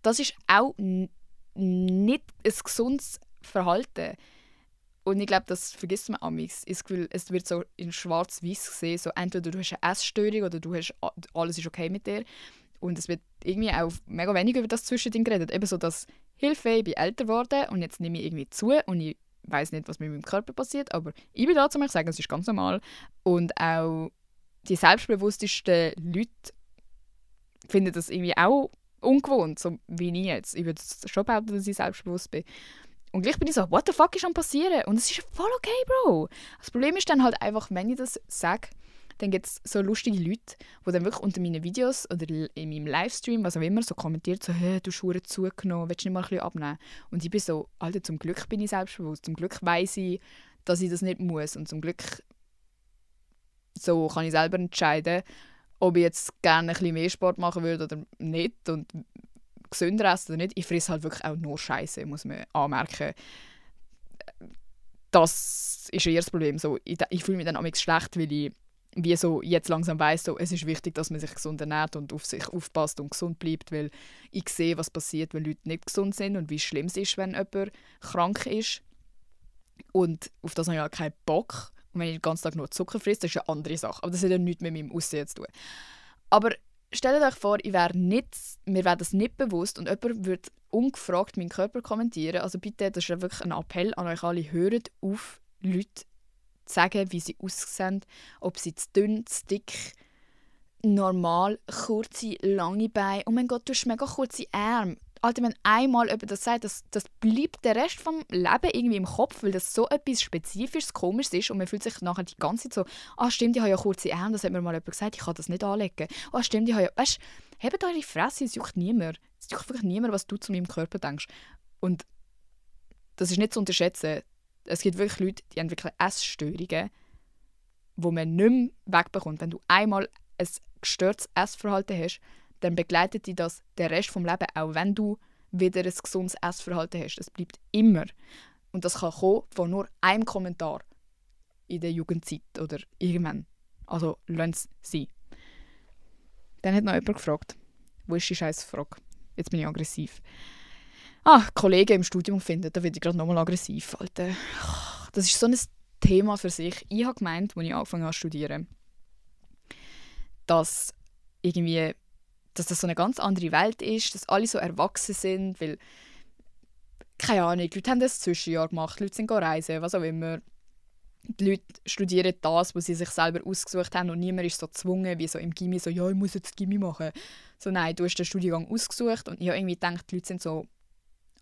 Das ist auch nicht ein gesundes Verhalten. Und ich glaube, das vergisst man amigs. Ich habe das Gefühl, es wird so in schwarz-weiß gesehen, so entweder du hast eine Essstörung oder alles ist okay mit dir. Und es wird irgendwie auch mega wenig über das Zwischending geredet. Eben so, dass Hilfe, ich bin älter geworden und jetzt nehme ich irgendwie zu und ich weiß nicht, was mit meinem Körper passiert, aber ich bin da, um euch zu sagen, es ist ganz normal. Und auch die selbstbewusstesten Leute finden das irgendwie auch ungewohnt, so wie ich jetzt. Ich würde schon behaupten, dass ich selbstbewusst bin. Und gleich bin ich so, what the fuck ist am passieren? Und es ist voll okay, Bro. Das Problem ist dann halt einfach, wenn ich das sage, dann gibt es so lustige Leute, die dann wirklich unter meinen Videos oder in meinem Livestream, was auch immer, so kommentiert, so, hey, du hast verdammt zugenommen, willst du nicht mal ein bisschen abnehmen? Und ich bin so, Alter, zum Glück bin ich selbstbewusst, zum Glück weiss ich, dass ich das nicht muss und zum Glück so kann ich selber entscheiden, ob ich jetzt gerne ein bisschen mehr Sport machen würde oder nicht und gesünder esse oder nicht. Ich fresse halt wirklich auch nur Scheiße, muss man anmerken. Das ist eher das Problem. So, ich fühle mich dann manchmal schlecht, weil ich wie so jetzt langsam weiss, so, es ist wichtig, dass man sich gesund ernährt und auf sich aufpasst und gesund bleibt, weil ich sehe, was passiert, wenn Leute nicht gesund sind und wie schlimm es ist, wenn jemand krank ist. Und auf das habe ich halt keinen Bock. Und wenn ich den ganzen Tag nur Zucker frisst, das ist eine andere Sache. Aber das hat ja nichts mit meinem Aussehen zu tun. Aber stellt euch vor, mir wäre das nicht bewusst und jemand würde ungefragt meinen Körper kommentieren. Also bitte, das ist ja wirklich ein Appell an euch alle, hört auf, Leute zu sagen, wie sie aussehen, ob sie zu dünn, zu dick, normal, kurze, lange Beine. Oh mein Gott, du hast mega kurze Arme. Alter, wenn einmal jemand das sagt, das bleibt der Rest vom Leben irgendwie im Kopf, weil das so etwas Spezifisches, Komisches ist und man fühlt sich nachher die ganze Zeit so, stimmt, ich habe ja kurze Arme, das hat mir mal jemand gesagt, ich kann das nicht anlegen. Stimmt, ich habe ja... Weißt du, hebt eure Fresse, es juckt niemand. Es juckt wirklich niemand, was du zu meinem Körper denkst. Und das ist nicht zu unterschätzen. Es gibt wirklich Leute, die haben wirklich Essstörungen, die man nicht mehr wegbekommt. Wenn du einmal ein gestörtes Essverhalten hast, dann begleitet dich das den Rest des Lebens, auch wenn du wieder ein gesundes Essverhalten hast. Es bleibt immer. Und das kann kommen von nur einem Kommentar in der Jugendzeit oder irgendwann. Also lasst es sein. Dann hat noch jemand gefragt, wo ist die scheiß Frage? Jetzt bin ich aggressiv. Kollegen im Studium finden, da werde ich gerade nochmal aggressiv. Alter. Das ist so ein Thema für sich. Ich habe gemeint, als ich angefangen habe zu studieren, dass das so eine ganz andere Welt ist, dass alle so erwachsen sind, weil, keine Ahnung, die Leute haben das Zwischenjahr gemacht, die Leute sind reisen, was auch immer. Die Leute studieren das, was sie sich selber ausgesucht haben und niemand ist so gezwungen, wie so im Gymi, so, ja, ich muss jetzt Gymi machen. So, nein, du hast den Studiengang ausgesucht und ich habe irgendwie gedacht, die Leute sind so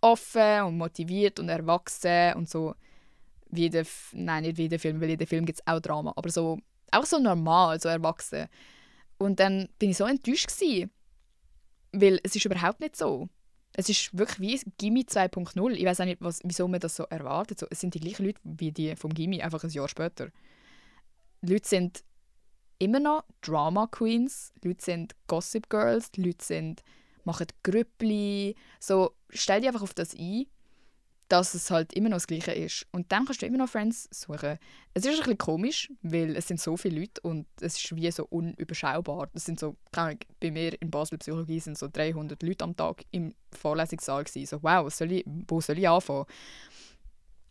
offen und motiviert und erwachsen und so, nein, nicht wie in den Film, weil in den Film gibt es auch Drama, aber so, auch so normal, so erwachsen. Und dann bin ich so enttäuscht gewesen, weil es ist überhaupt nicht so. Es ist wirklich wie Gymi 2.0. Ich weiß auch nicht, wieso man das so erwartet. So, es sind die gleichen Leute wie die vom Gymi, einfach ein Jahr später. Die Leute sind immer noch Drama Queens, die Leute sind Gossip Girls, die Leute machen Grüppli. So, stell dich einfach auf das ein, dass es halt immer noch das Gleiche ist. Und dann kannst du immer noch Friends suchen. Es ist ein bisschen komisch, weil es sind so viele Leute und es ist wie so unüberschaubar. Es sind so, bei mir in Basel Psychologie sind so 300 Leute am Tag im Vorlesungssaal gewesen. So, wow, wo soll ich anfangen?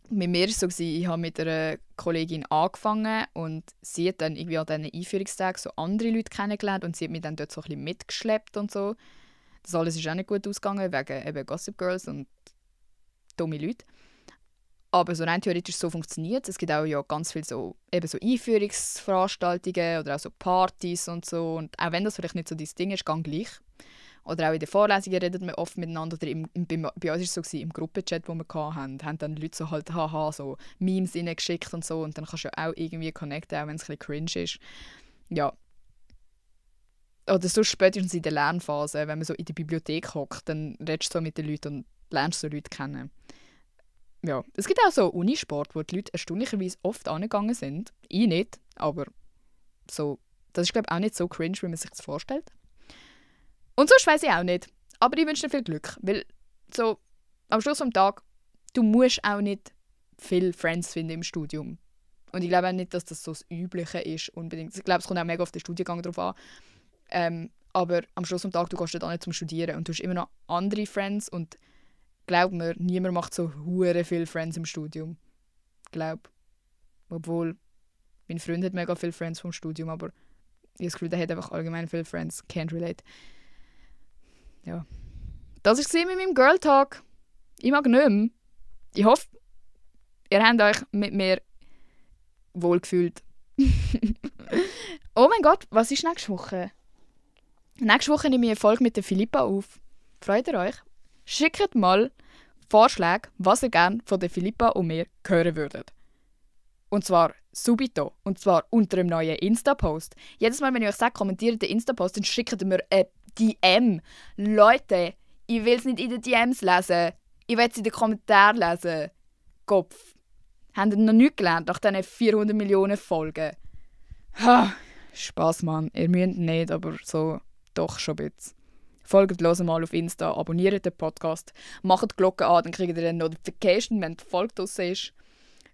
Bei mir war es so, ich habe mit einer Kollegin angefangen und sie hat dann irgendwie an diesen Einführungstagen so andere Leute kennengelernt und sie hat mich dann dort so ein bisschen mitgeschleppt und so. Das alles ist auch nicht gut ausgegangen, wegen eben Gossip Girls und dumme Leute. Aber so rein theoretisch so funktioniert. Es gibt auch ja ganz viele so Einführungsveranstaltungen oder auch so Partys und so. Und auch wenn das vielleicht nicht so dein Ding ist, gang gleich. Oder auch in den Vorlesungen redet man oft miteinander. Oder bei uns war es so, im Gruppenchat, den wir hatten, haben dann Leute so halt so Memes reingeschickt und so. Und dann kannst du ja auch irgendwie connecten, auch wenn es ein bisschen cringe ist. Ja. Oder so spätestens in der Lernphase, wenn man so in der Bibliothek hockt, dann redest du so mit den Leuten und lernst so Leute kennen. Ja. Es gibt auch so Unisport, wo die Leute erstaunlicherweise oft angegangen sind. Ich nicht, aber so, das ist glaube ich auch nicht so cringe, wie man sich das vorstellt. Und sonst weiss ich auch nicht. Aber ich wünsche dir viel Glück, weil so am Schluss des Tages, du musst auch nicht viele Friends finden im Studium. Und ich glaube auch nicht, dass das so das Übliche ist unbedingt. Ich glaube, es kommt auch mega auf den Studiengang drauf an. Aber am Schluss des Tages, du gehst dort nicht zum Studieren und du hast immer noch andere Friends und glaub mir, niemand macht so hure viele Friends im Studium. Glaub. Obwohl, mein Freund hat mega viele Friends vom Studium, aber ich habe das Gefühl, der hat einfach allgemein viele Friends. Can't relate. Ja. Das war mit meinem Girl Talk. Ich mag nicht mehr. Ich hoffe, ihr habt euch mit mir wohlgefühlt. Oh mein Gott, was ist nächste Woche? Nächste Woche nehme ich eine Folge mit der Philippa auf. Freut ihr euch? Schickt mal Vorschläge, was ihr gerne von der Philippa und mir hören würdet. Und zwar subito. Und zwar unter einem neuen Insta-Post. Jedes Mal, wenn ich euch sage, kommentiert den Insta-Post, dann schickt ihr mir eine DM. Leute, ich will es nicht in den DMs lesen. Ich will es in den Kommentaren lesen. Kopf. Habt ihr noch nichts gelernt nach diesen 400 Millionen Folgen? Ha, Spass, Mann. Ihr müsst nicht, aber so doch schon ein bisschen. Folgt los mal auf Insta, abonniert den Podcast, macht die Glocke an, dann kriegt ihr eine Notification, wenn die Folge draussen ist.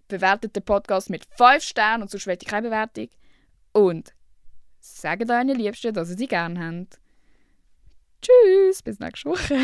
Bewertet den Podcast mit 5 Sternen und sonst will ich keine Bewertung. Und sagt euren Liebsten, dass ihr sie gerne habt. Tschüss, bis nächste Woche.